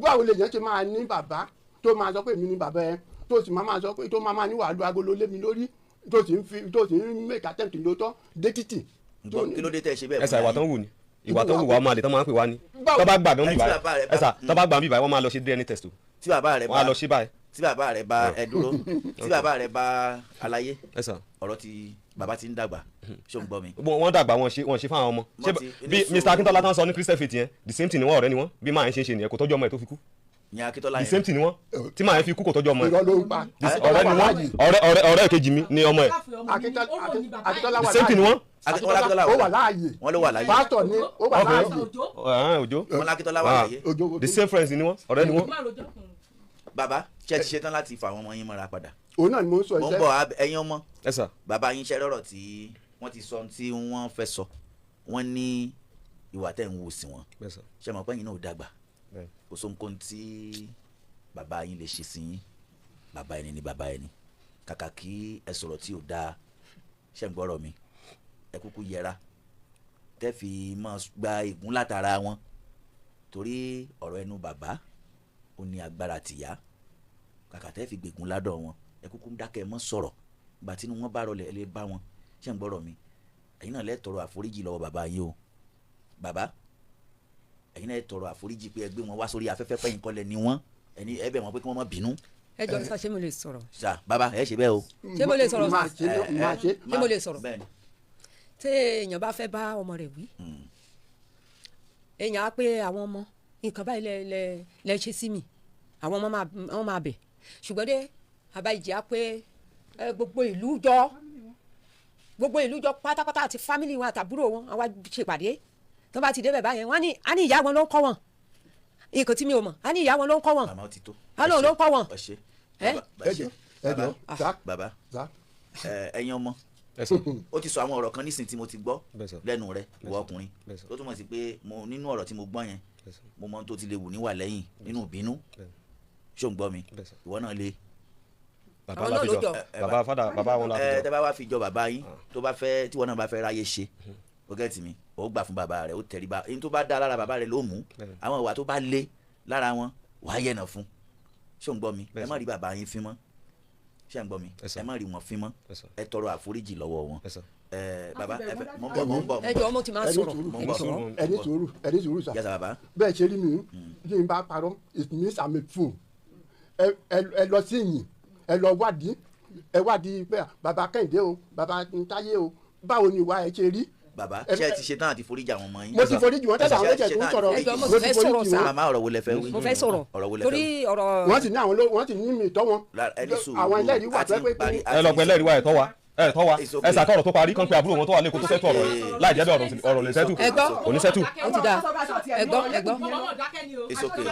báwo lè yẹn ṣe máa ní bàbá tó máa sọ pé èmi ni bàbá ẹ, tó sì máa sọ pé tó máa ní wàá lu agolo lé mi lórí, tó sì ń fi tó sì ń make attempt lóòótọ́ dé títì. Ǹgbọ́n, kí ló dé tẹ́ ẹ ṣe bẹ́ẹ̀ Ẹ sà, fún ìwà yín? tán wù ni, ìwà tán wù wá, ọmọ àlè tán máa ń pè wá ni. Tó bá gbà gan Ẹ bí tí báyìí bàbá rẹ ẹ sà, tó bá gbà bí báyìí, wọ́n máa lọ ṣe DNA test o. Tí bàbá rẹ Wọ́n á bá lọ ṣe báyìí. Tí bàbá rẹ bá ẹ dúró, tí bàbá rẹ bá aláyé, Ẹ sà. ọ̀rọ̀ tí bàbá ti ń dàgbà, ṣó ń gbọ́ mi? Wọ́n dàgbà, wọ́n ṣe fáwọn ọmọ. Ṣé Wọ́n ti- bí Mr. Akintola tán sọ ní Christian faith yẹn, the same thing ni wọ́n, ọ̀rẹ́ ni wọ́n. Bí máa ń ṣe nìyẹn, kò tọ́jú ọmọ ẹ̀ tó fi kú. Ìyẹn Akíntọ́lá The yẹn. same thing ni wọ́n, tí máa ń fi kú, kò tọ́jú ọmọ ẹ̀. Irọ́ ló ń pa. Ọ̀rẹ́ ni wọ́n, ọ̀rẹ́ kejì mi ni ọmọ ẹ̀. Akíntọ́lá The wà same thing ni láàyè. wọ́n. Wọ́n l'Akíntọ́lá Ó wà láàyè. Wọ́n ló wà láàyè. Pásítọ̀ ni ó wà láàyè. Ẹ̀hẹ́n, Òjó. Wọ́n l'Akíntọ́lá wà Ah. láàyè. Òjó. The same friends ni wọ́n, ọ̀rẹ́ ni wọ́n. Bàbá, ṣé ẹ ti ṣetán láti fà àwọn ọmọ yín mọ́ra padà? Òun náà ni mo ń sọ Mo ń iṣẹ́. bọ̀. Ẹ̀yin ọmọ, Ẹ sà. bàbá yín, ṣe rọrọ tí wọ́n ti sọ ohun tí wọ́n fẹ́ sọ? Wọ́n ní ìwà tẹ̀ ń wò sí wọn. Bẹ́ẹ̀ sà. Ṣe mọ̀ pé ẹ̀yin náà ò dàgbà? Bẹ́ẹ̀. Kò sóhunkóhun tí bàbá yín lè ṣe sí yín. Bàbá ẹni ni bàbá ẹni. Kàkà kí ẹ sọ̀rọ̀ tí ò dáa, ṣe ń gbọ́rọ̀ mi, ẹ kúkú yẹra tẹ́ fi máa gba ègún látara wọn, torí ọ̀rọ̀ ẹnu bàbá ó ní agbára tìyá. Kàkà tẹ́ fi gbègún ládọ̀ wọn, ẹ kúkú dákẹ́, ẹ mọ́ sọ̀rọ̀. Ìgbà tí inú wọn bá rọlẹ̀, ẹ lè bá wọn. Ṣe ń gbọ́rọ̀ mi? Ẹ̀yin náà lẹ́ tọrọ àforíjì lọ́wọ́ bàbá yín o. Bàbá, ẹ̀yin náà tọrọ àforíjì pé ẹ gbé wọn wá sórí afẹ́fẹ́ pẹ́yìn kọ́lẹ̀ ni wọ́n. Ẹni ẹ bẹ̀ wọ́n pé kí wọ́n má bínú. Ẹ jọ sá, ṣé mo lè sọ̀rọ̀? Ṣá bàbá, ẹ ṣe bẹ́ẹ̀ o. Ṣé mo lè sọ̀rọ̀? Máa ṣe, máa ṣe. Ṣé mo lè sọ̀rọ̀? Bẹ́ẹ̀ni. Tí èèyàn bá fẹ́ bá ọmọ rẹ̀ wí, èèyàn á pé àwọn ọmọ, nǹkan báyìí lẹ ṣe sí mi. Àwọn ọmọ máa, wọ́n máa bẹ̀. Ṣùgbọ́n dé àbá ìjì á pé ẹ, gbogbo ìlú jọ, gbogbo ìlú jọ pátápátá, àti family wọn àtàbúrò wọn, àwa ṣèpàdé. Tó bá ti débẹ̀ báyẹn, wọ́n á ní, á ní ìyá wọn ló ń kọ́ wọn nǹkan tí mi ò mọ̀, á ní ìyá wọn ló ń kọ́ wọn. Màmá, ó ti tó. Á lóun ló ń kọ́ wọn. Ẹ ṣe. Ẹ? Bàbá, Ẹ jọ, ẹ jọ sá. Bàbá, Sá. ẹ̀yin ọmọ, Ẹ sà. ó ti sọ àwọn ọ̀rọ̀ kan nísìnyí tí mo ti gbọ́ Bẹ́ẹ̀ sà. lẹ́nu rẹ, ìwọ ọkùnrin, Bẹ́ẹ̀ sà. tó túmọ̀ sí pé mo nínú ọ̀rọ̀ tí mo gbọ́ yẹn, Bẹ́ẹ̀ sà. mo mọ ohun tó ti lè wù níwà lẹ́yìn nínú ìbínú. Bẹ́ẹ̀. Ṣó ń gbọ́ mi? Bẹ́ẹ̀ sà. Ìwọ náà le. Bàbá Àwọn la náà fi ló jọ. jọ. Bàbá fada, bàbá wọn la fi Ẹ jọ. tẹ bá wá fi jọ bàbá yín, tó bá fẹ́, tí wọn náà bá fẹ́ ráyè ṣe, o get mi, ó gbà fún bàbá rẹ, ó tẹríba. Èyí tó bá dá lára bàbá rẹ ló mú. Bẹ́ẹ̀. Àwọn ìwà tó bá lé lára wọn, wàá yẹ̀nà fún. Ṣó ń gbọ́ mi? Bẹ́ẹ̀ Ẹ má sà. rí bàbá yín fín mọ́. Ṣé ń gbọ́ mi? Ẹ sà. Ẹ má rí wọn fín mọ́. Ẹ sà. Ẹ tọrọ àforíjì lọ́wọ́ wọn. Ẹ sà. Ẹ bàbá, ẹ fẹ́, mò ń bọ̀, mò ń bọ̀. Ẹ jọ, mo ti máa Ẹni sọ̀rọ̀. sùúrù. Mo ń bọ̀. Ẹni sùúrù, ẹni sùúrù sá. Yes, bàbá. Bẹ́ẹ̀ ṣe rí mi, bí n bá parọ́, it means I'm a fool. Ẹ lọ sí ìyìn, ẹ lọ wádìí, ẹ wádìí pé bàbá Kẹ́hìndé o, bàbá Táyé o, báwo ni ìwà ẹ ṣe rí? Bàbá, Ẹ- ṣé ẹ ti ṣe tán àti foríjì àwọn ọmọ yín? Mo ti foríjì wọn tẹ́lẹ̀, àwọn Ṣé ẹ ti méjèèjì ṣe ń tán sọ̀rọ̀. àti Ẹ jọ̀ọ́, mo Mo ti fẹ́ sọ̀rọ̀ foríjì sá. wọn. Màmá, ọ̀rọ̀ wo lẹ fẹ́ wí? Mo fẹ́ sọ̀rọ̀. Ọ̀rọ̀ wo lẹ fẹ́ Torí wí? ọ̀rọ̀ Wọ́n sì ní àwọn ló wọ́n sì ní mi tọ́ wọn. Ẹni sùúrù. Àwọn ẹlẹ́rìí wà A ti pé pé parí- a Ẹ ti lọ pẹ ẹlẹ́rìí wa, ẹ̀ tọ́ wa, ẹ tọ́ wa. It's okay. Ẹ sàkọ́ ọ̀rọ̀ tó parí kán pé àbúrò wọn tó wà lẹ́kọ̀ọ́ tó sẹ́tù ọ̀rọ̀ yìí. Láì jẹ́ bẹ́ẹ̀, ọ̀rọ̀ lè sẹ́tù, Ẹ gbọ́. kò ní sẹ́tù. Ó ti dáa. Ẹ gbọ́, ẹ gbọ́. It's okay.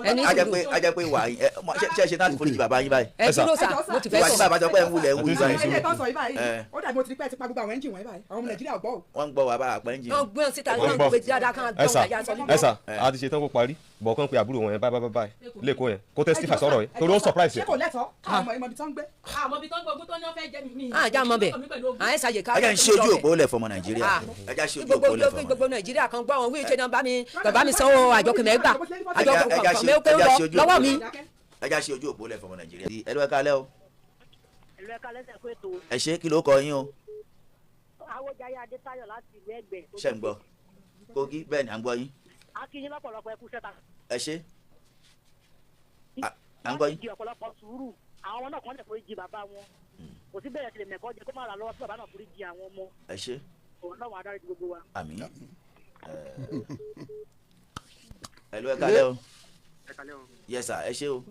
Ẹni A jẹ́ sùúrù. pé, a jẹ́ pé wà ẹ ṣe ṣe tán àti foríjì bàbá yín báyìí? Ẹ Ẹ sà. dúró sà, mo ti fẹ́ Ìwà tí sọ̀rọ̀. bàbá sọ pé ẹ̀ ń wulẹ̀, ń wulẹ̀ Àti báyìí. sùúrù. Ẹ̀yẹ tó ń sọ yìí báyìí, Ẹ. ó dàbí mo ti rí pé ẹ ti pa gbogbo àwọn ẹ́ńjìn wọ̀nyí báyìí. Àwọn ọmọ Nàìjíríà ò gbọ́ o. Wọ́n ń gbọ́ wà bá àpẹ́ ń jìn. Wọ́n gbé wọn síta, Wọ́n wọ́n gbọ́. gbé dáadáa kan. Ẹ sà, Gbọ́n àyà sọ ẹ sà, a ti ṣe tán kó parí bọ̀ kán pé àbúrò wọn yẹn báyìí báyìí báyìí lẹ́kọ̀ọ́ yẹn, kó testify sọ̀rọ̀ yìí, torí ó surprise Ṣé yẹn. kò lẹ́tọ̀ọ́ káwọn ọmọ ibi tó ń gbé? Àmọ́ ibi tó ń gbógun tó ní wọ́n fẹ́ jẹ́ mi. Àjà mọ bẹ à ń ṣàyè ká. Ẹ jẹ́ ń ṣe ojú òpó lẹ̀ fọmọ Nàìjíríà. Ah. Ẹ jẹ́ ń ṣe ojú Gbogbo òpó lẹ̀ fọmọ. gbogbo Nàìjíríà kan gbọ́ àwọn wíìí ṣe náà bá mi, bàbá mi sanwó àjọkìmẹ̀ gbà àjọ Ẹ jẹ́ kọ̀ọ̀kan ẹ jẹ́ ṣe ojú lọ́wọ́ òpó mi. lẹ̀. Ẹ jẹ́ ṣe ojú òpó lẹ̀ fọmọ Nàìjíríà. Ẹ lọ́ọ́ kálẹ̀ o. Ìlú ẹ̀ka lẹ́sẹ̀ kó ètò. Ẹ ṣe, kí ló kọ yín o? Awójayé Adétayọ̀ láti ìlú Ẹ̀gbẹ́. Ṣe ń gbọ́ Kogi? Bẹ́ẹ̀ ni, à ń gbọ́ yín. Akínyín lọ́pọ̀lọpọ̀, ẹkú sẹ́ta. Ẹ ṣe, à ń gbọ́ yín. Di ọ̀pọ̀lọpọ̀ sùúrù, àwọn ọmọ náà kàn lè forí jì bàbá wọn. Kò sí bẹ̀rẹ̀ tilẹ̀ mẹ́kọ́ jẹ kó má ra lọ́wọ́ sí bàbá náà forí jì àwọn ọmọ. Ẹ ṣe. Òun náà wà á dárí ju gbogbo wa. Àmín. Ẹ lọ́ọ́ kálẹ̀ o. Ẹ kalẹ́ o. Yes sir, ẹ ṣe o.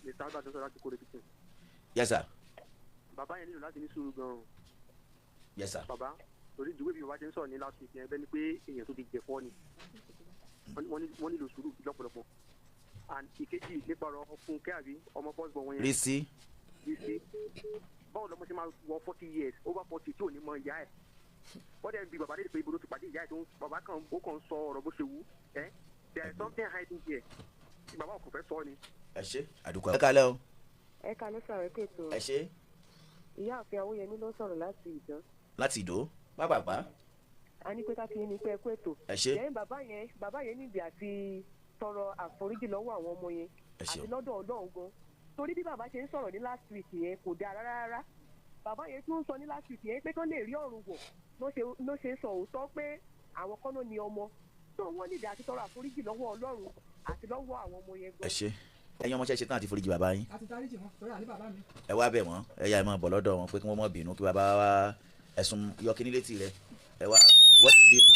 Mr. Albert sọ̀rọ̀ láti Kórè Kitchen. Yes sir. Bàbá yẹn nílò láti ní sùúrù gan-an. Yes sir. Bàbá, torí ìdíwé bí bàbá ṣe ń sọ̀rọ̀ ní last week yẹn, bẹ́ẹ̀ ni pé èèyàn tó ti jẹ̀fọ́ ni. Wọ́n nílò sùúrù lọ́pọ̀lọpọ̀. And ìkejì, nípa ọ̀rọ̀ Fúnkẹ́ àbí ọmọ first born wọn yẹn. Rí sí. Rí sí. Báwo lọmọ ṣe máa wọ 40 years, over 40, tí ò ní mọ ìyá ẹ̀? Wọ́n dẹ̀ ń bi bàbá lédè pé ibo ló ti pàdé ìyá ẹ̀, tó ń bàbá kan, ó kàn ń sọ ọ̀rọ̀ bó ṣe wù ẹ́. There is something hiding here tí bàbá kò fẹ́ sọ ni. Ẹ ṣe, àdúgbò. Ẹ kálẹ̀ o. Ẹ kalẹ́ sàrẹ́ kètò. Ẹ ṣe. Ìyáàfin Awóyẹmí ló ń sọ̀rọ̀ láti Ìdán. Láti Ìdó pápápá. A ní pé ká fi ní pé ẹ kú ètò. Ẹ ṣé. Lẹ́yìn bàbá yẹn, bàbá yẹn níbi àti tọrọ àforíjì lọ́wọ́ àwọn ọmọ yẹn Ẹ ṣeun. àti lọ́dọ̀ Ọlọ́run gan, torí bí bàbá ṣe ń sọ̀rọ̀ ní last week yẹn kò dáa rárá rárá. Bàbá yẹn tún ń sọ ní last week yẹn pé kán lè rí ọ̀run wọ̀ ló ṣe ń sọ òótọ́ pé àwọn kan ló ní ọmọ tó wọ́n nídìí àti tọrọ àforíjì lọ́wọ́ Ọlọ́run àti lọ́wọ́ àwọn ọmọ yẹn Ẹ gan. ṣe. Ẹ̀yin ọmọọṣẹ́ ṣetán àti foríjì bàbá yín. A ti dáríjì wọn torí àní bàbá mi. Ẹ wá bẹ̀ wọ́n, ẹ yá ẹ máa bọ̀ lọ́dọ̀ wọn pé kí wọ́n má bínú, kí bàbá wa ẹ̀sùn yọ kíní létí rẹ. Ẹ wá ìwọ ti bínú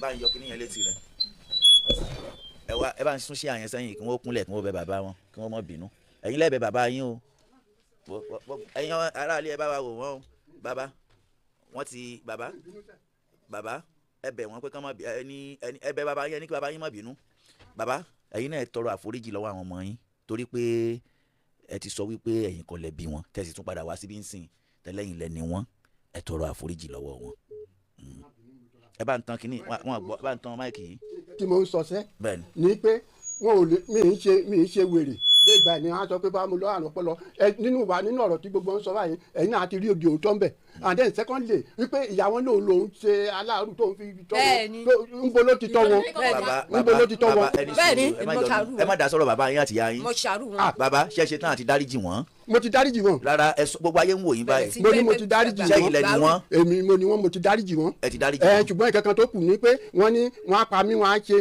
bá ń yọ kíní yẹn létí rẹ. Ẹ wá ẹ bá ń sún sí àyẹn sẹ́yìn kí wọ́n kúnlẹ̀ kí wọ́n bẹ̀ bàbá wọn kí wọ́n má bínú. Ẹ̀yin lẹ́bẹ̀ bàbá yín o. Ẹ̀yin aráàlú ẹ bá wa wò wọ́n o. Bàbá wọ́n ti bàbá bàbá ẹ bẹ̀ wọ́n pé kí wọ́n má ẹni ẹ bẹ̀ bàbá yín, ẹni kí bàbá yín má bínú. Bàbá ẹ̀yin náà tọrọ àforíjì lọ́wọ́ àwọn ọmọ yín torí pé ẹ ti sọ wípé ẹ̀yin kọ́ lẹ bí wọn, tẹ̀sí tún padà wá síbí ń sìn tẹ́lẹ̀yìn lẹ ni wọ́n. Ẹ tọrọ àforíjì lọ́wọ́ wọn. Ẹ bá ń tan kínní wọn gbọ́, ẹ bá ń tan máìkì yìí. Tí mo ń sọ sẹ́ ni pé wọn ò lè mi ń ṣe wèrè dé ìgbà ni wọn á sọ pé bá mo lọ àrùn ọpọlọ nínú wa nínú ọ̀rọ̀ tí gbogbo ń sọ báyìí, ẹ̀yin náà ti rí òde òótọ́ ń bẹ̀. And then secondly wípé ìyá wọn lòun ṣe aláàrú tó ń fi tọ́ wọn, ń bo ló ti tọ́ wọn, ń bo ló ti tọ́ wọn. Bẹ́ẹ̀ni mo ṣàrù wọn. Ẹ má dá sọ̀rọ̀ bàbá yín àti ìyá yín. Mo ṣàrù wọn. Bàbá ṣe ṣe tán àti dáríjì wọn. Mo ti dáríjì wọn. Rárá ẹ gbogbo ayé ń wò yín báyìí. Mo ní mo ti dáríjì wọn. Ṣẹ́yìn lẹ ni wọ́n. Èmi mo ní wọn, mo ti dáríjì wọn. Ẹ ti dáríjì wọn. Ẹ ṣùgbọ́n ìkankan tó kù ni pé wọ́n ní wọ́n á pa mí, wọ́n á ṣe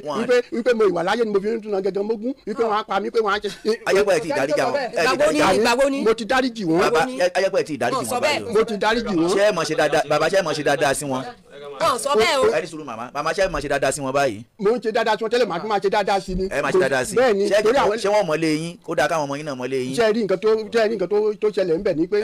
wípé mo ìwà láyé ni mo fi ń túná gẹ́gẹ́ mógún, wípé wọ́n á pa mí, pé wọ́n á ṣe. Ayẹ́pẹ́ ẹ ti dáríjì wọn. Ìgbàgbọ́ ni. Mo ti dáríjì wọn. Bàbá ayẹ́pẹ́ ẹ ti dáríjì wọn báyìí. Mo ti dáríjì wọn. Ṣé ẹ mọ̀ ṣe dáadáa bàbá, ṣé ẹ mọ̀ ṣe dáadáa sí wọn? Wọ́n sọ bẹ́ẹ̀ o. Ẹ ní sùúrù màmá, màmá ṣé ẹ mọ̀ ṣe dáadáa sí wọn báyìí? Mo ń ṣe dáadáa sí wọn tẹ́lẹ̀, màá tún máa ṣe dáadáa sí ni. Ẹ máa ṣe dáadáa sí. Bẹ́ẹ̀ ni, torí àwọn. Ṣé wọ́n mọ̀lé yín? Ó dáa káwọn ọmọ yín náà mọ̀lé yín. Ṣé ẹ rí nǹkan tó ṣé ẹ rí nǹkan tó ṣẹlẹ̀ ńbẹ̀ ni pé.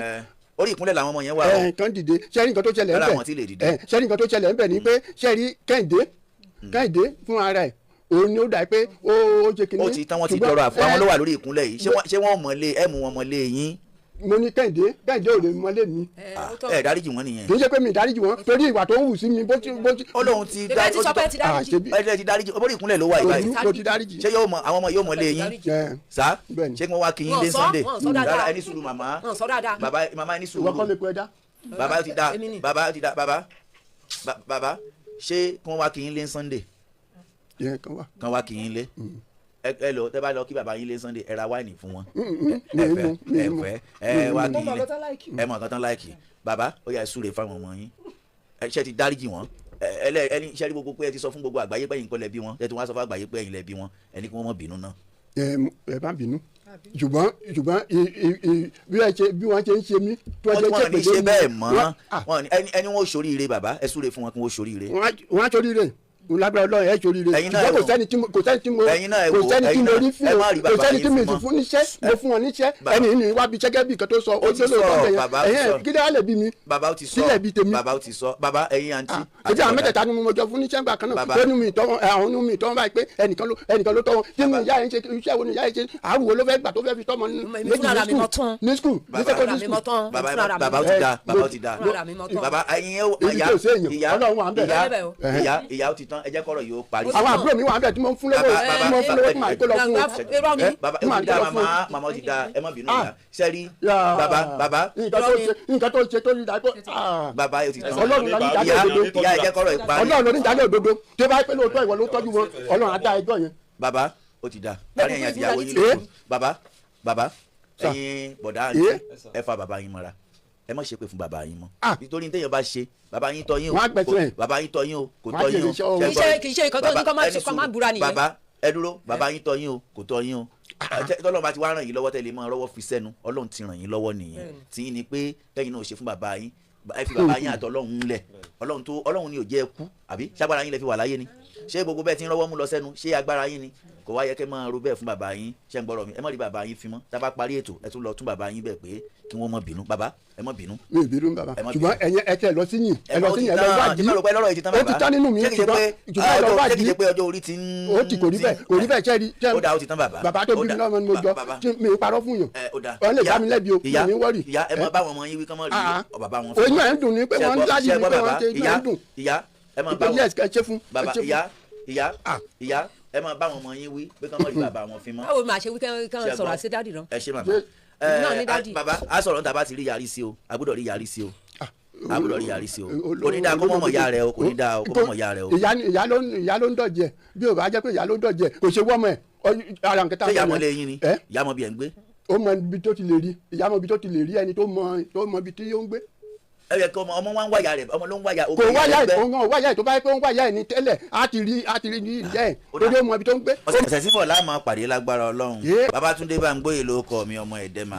Orí ìkúnlẹ̀ làwọn ọmọ yẹn wà o. Kàn dìde. Ṣé ẹ rí nǹkan tó ṣẹlẹ̀ ńbẹ̀? Rárá wọn ti lè dìde. Ṣé ẹ rí nǹkan tó ṣẹlẹ̀ ńbẹ̀ ni pé ṣé ẹ rí Kẹ́hìndé fún ara ẹ̀ òun ni ó dà pé ó ṣe kìíní. Ó ti tán, wọ́n ti tọrọ àfọ àwọn ló wà lórí ìkúnlẹ̀ yìí. Ṣé wọ́n mọ̀lé ẹ mú wọn mọ̀lé yín? Mo ní Kẹ́hìndé ò lè mọlé mi. Ẹ dáríjì wọn nìyẹn. Kì í ṣe pé mi dáríjì wọn torí ìwà tó ń wù sí mi bó ti. Ó lóun ti dáríjì orí ìkúnlẹ̀ ló wà yìí. Mo ti dáríjì. Ṣé yóò mọ àwọn ọmọ yóò mọlé yín? Sá ṣé kí wọ́n wá kí yín dé Sunday? Rárá ẹni sùúrù màmá. Bàbá màmá ẹni sùúrù. Ìwọ kọ́ lè pe ẹja. Bàbá ti da bàbá ti da bàbá bàbá ṣé kí wọ́n wá kí yín lé Sunday? Kàn wá kí yín lé. Ẹ lọ tẹ bá lọ kí bàbá yín lé Sunday, ẹ ra wáìnì fún wọn. Ẹ fẹ́ ẹ wá kí yín lé ẹ mọ nǹkan tán láìkì. Bàbá ó yá ẹ súre fáwọn ọmọ yín. Ẹ ṣe ti dáríjì wọn. Ẹni ṣe rí gbogbo pé ẹ ti sọ fún gbogbo àgbáyé pé ẹ̀yin kọ́ lẹ bí wọn, ẹ ti wá sọ fún àgbáyé pé ẹ̀yin lẹ bí wọn, ẹ ní kí wọ́n má bínú náà. Ẹ má bínú ṣùgbọ́n bí wọ́n ṣe ń ṣe mí tí wọ́n ṣe ń ṣe pèlè mi. Bẹ́ẹ̀ mọ́ ẹni wọn ò ṣoríire bàbá, ẹ súre fún wọn kí wọ́n ṣoríire. Wọ́n á ṣoríire lágbára Ọlọ́run, ẹ ṣoríire. Ṣùgbọ́n kò sẹ́ni tí mo kò sẹ́ni tí mo rí fún o, kò sẹ́ni tí mi sì fún níṣẹ́, mo fún wọn níṣẹ́. Ẹni ní wá bí ṣẹ́gẹ́ bí nǹkan tó sọ ó tó lóòótọ́ bẹ̀yẹn. Ẹ̀yẹn kí lè bí mi sílẹ̀ bí tèmi. Bàbá ó ti sọ bàbá ẹ̀yin àǹtí. Àti àwọn mẹ́tẹ̀ẹ̀ta ni mo jọ fún níṣẹ́ gbà kan náà tó ní mi tọ́ àwọn ní mi tọ́ báyìí pé ẹnìkan ló tọ́ wọn. Tí mi ìyá yẹn ṣe iṣẹ́ wo ni ìyá yẹn ṣe àrùn wo ló fẹ́ gbà tó fẹ́ fi tọ́ mọ méjì ní skul ní secondary school. Bàbá ó ti da bàbá ó ti da bàbá ẹ̀yin ìyá ìyá ó ti tán, ẹ jẹ́ kọ́rọ̀ yóò parí. Àwọn àbúrò mi wà ń bẹ̀ tí mo ń fún lówó tí mo ń fún lówó tí màá kó lọ fún wọn. Bàbá ó ti da màmá ó ti da ẹ má bínú ìyá sẹ́rí bàbá bàbá. Nǹkan tó ṣe tó ní ìdájọ́. Bàbá ó ti tán. Ọlọ́run ló ní ìdájọ́ òdodo. Ìyá ẹ jẹ́ kọ́rọ̀ yìí parí. Ọlọ́run ló ní ìdájọ́ òdodo tí ó bá pẹ́ lóòótọ́ ìwọ ló tọ́jú wọn, Ọlọ́run á dá ẹjọ́ yẹn. Bàbá ó ti da láàrin ẹ̀yin àti ìyàwó yín lóko. Bàbá bàbá ẹ̀yin bọ̀dá àǹtí ẹ fa bàbá yín mọ́ra, ẹ má ṣe pé fún bàbá yín mọ́, nítorí téèyàn bá ṣe bàbá yín tọ́ yín o, bàbá yín tọ́ yín o, kò tọ́ yín o. Kì í ṣe nǹkan tó ní kọ́ máa búra nìyẹn. Bàbá ẹ dúró, bàbá yín tọ́ yín o, kò tọ́ yín o. Tọ́lọ́run bá ti wá ràn yín lọ́wọ́ tẹ́lẹ̀ mọ́ rọ́wọ́ fi sẹ́nu, Ọlọ́run ti ràn yín lọ́wọ́ nìyẹn. Tí yín ni pé kẹ́yìn náà ṣe fún bàbá yín, ẹ fi bàbá yín àtọlọ́run lẹ̀. Ọlọ́run tó Ọlọ́run ni ò jẹ́ ẹ kú àbí ṣágbára yín lẹ fi wà láyé ni? Ṣé gbogbo bẹ́ẹ̀ ti ń rọ́wọ́ mú lọ sẹ́nu ṣé agbára yín ni? Kò wá yẹ kẹ́ máa ro bẹ́ẹ̀ fún bàbá yín. Ṣé ń gbọ́rọ̀ mi? Ẹ má rí bàbá yín fi mọ́. Tá a bá parí ètò ẹ tún lọ tún bàbá yín bẹ̀ pé kí wọ́n má bínú. Bàbá ẹ má bínú. Mi ò bínú bàbá, ṣùgbọ́n ẹ̀yin ẹ tẹ lọ sí yìn, ẹ lọ sí yìn, ẹ lọ wádìí. Ó ti tán nínú mi, ṣùgbọ́n ẹ lọ wádìí. Ṣé kìí ṣe pé ọjọ́ orí ti ń. Ó ti kò rí bẹ́ẹ̀, kò rí bẹ́ẹ̀. Ṣẹ́ẹ̀rí ó dá ó ti tán bàbá. Bàbá tó bí mi lọ́mọ ni mo jọ tí mi ò parọ́ fún yàn. Ọ lè dá mi lẹ́bi o, mi ní wọ́rì. Ìyá ẹ má bá wọn mọ yín wí kán mọ́ rí bàbá wọn. Oyún ẹ̀ ń dùn ní pé wọ́n ń láyé ní pé wọ́n ṣe inú ẹ̀ ń dùn. Ìyá ẹ má bá wọn. Bàbá ìyá ìyá ìyá ẹ má bá wọn mọ yín wí pé kán mọ́ rí bàbá wọn fi mọ́. Báwo máa ṣe wí kán sọ̀rọ̀ àṣẹ dáàdì náà. Ẹ ṣe màmá. Bàbá a sọ̀rọ̀ níta bá ti rí yarí sí o, a gbọ́dọ̀ rí yarí sí o, a gbọ́dọ̀ rí yarí sí o. Kò ní dáa kó mọ̀mọ́ ya rẹ o, kò ní dáa kó mọ̀mọ́ ya rẹ o. Ìyá ló ń dọ̀jẹ̀, bí o bá jẹ́ pé ìyá ló ń dọ̀jẹ̀ kò ṣe wọ́mọ̀ ẹ̀ ara nǹkan tá a sọ yẹn. Ṣé ìyá mọ lé yín ni? Ìyá mọ bí ẹ̀ ń gbé. Ó mọ ibi tó ti lè rí, ìyá mọ ibi tó ti lè rí ẹni tó mọ ibi tí ó ń gbé. Ẹ yẹ kí ọmọ ọmọ wa ń wáyà rẹ̀, ọmọ ló ń wáyà. Kò wáyà ẹ̀, òun náà wáyà ẹ̀. Tó bá yẹ pé ó ń wáyà ẹ̀ ní tẹ́lẹ̀, á ti rí ní ìyá ẹ̀, torí ó mọ ibi tó ń gbé. Ọ̀sẹ̀ tí bọ̀ láàmú pàdé lágbára Ọlọ́run. Yeah. Babátúndé Bámgbóyè ló kọ mi, ọmọ Ẹ̀dẹ́mà,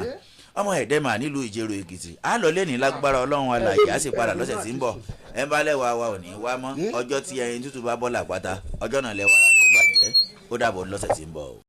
ọmọ Ẹ̀dẹ́mà nílùú Ìjerò Èkìtì. Á lọ lẹ́ni lágbára Ọlọ́run alàyè, á sì padà lọ́sẹ̀ tí ń bọ̀. Ẹ bá lẹ́wà wa ò ní wá mọ́. Ọjọ́ tí ẹyin tútù bá bọ́ làpáta, ọjọ́ náà lẹ́wà rẹ̀ ó bàjẹ́. Ó dàbọ̀ lọ́sẹ̀ tí ń bọ̀ o.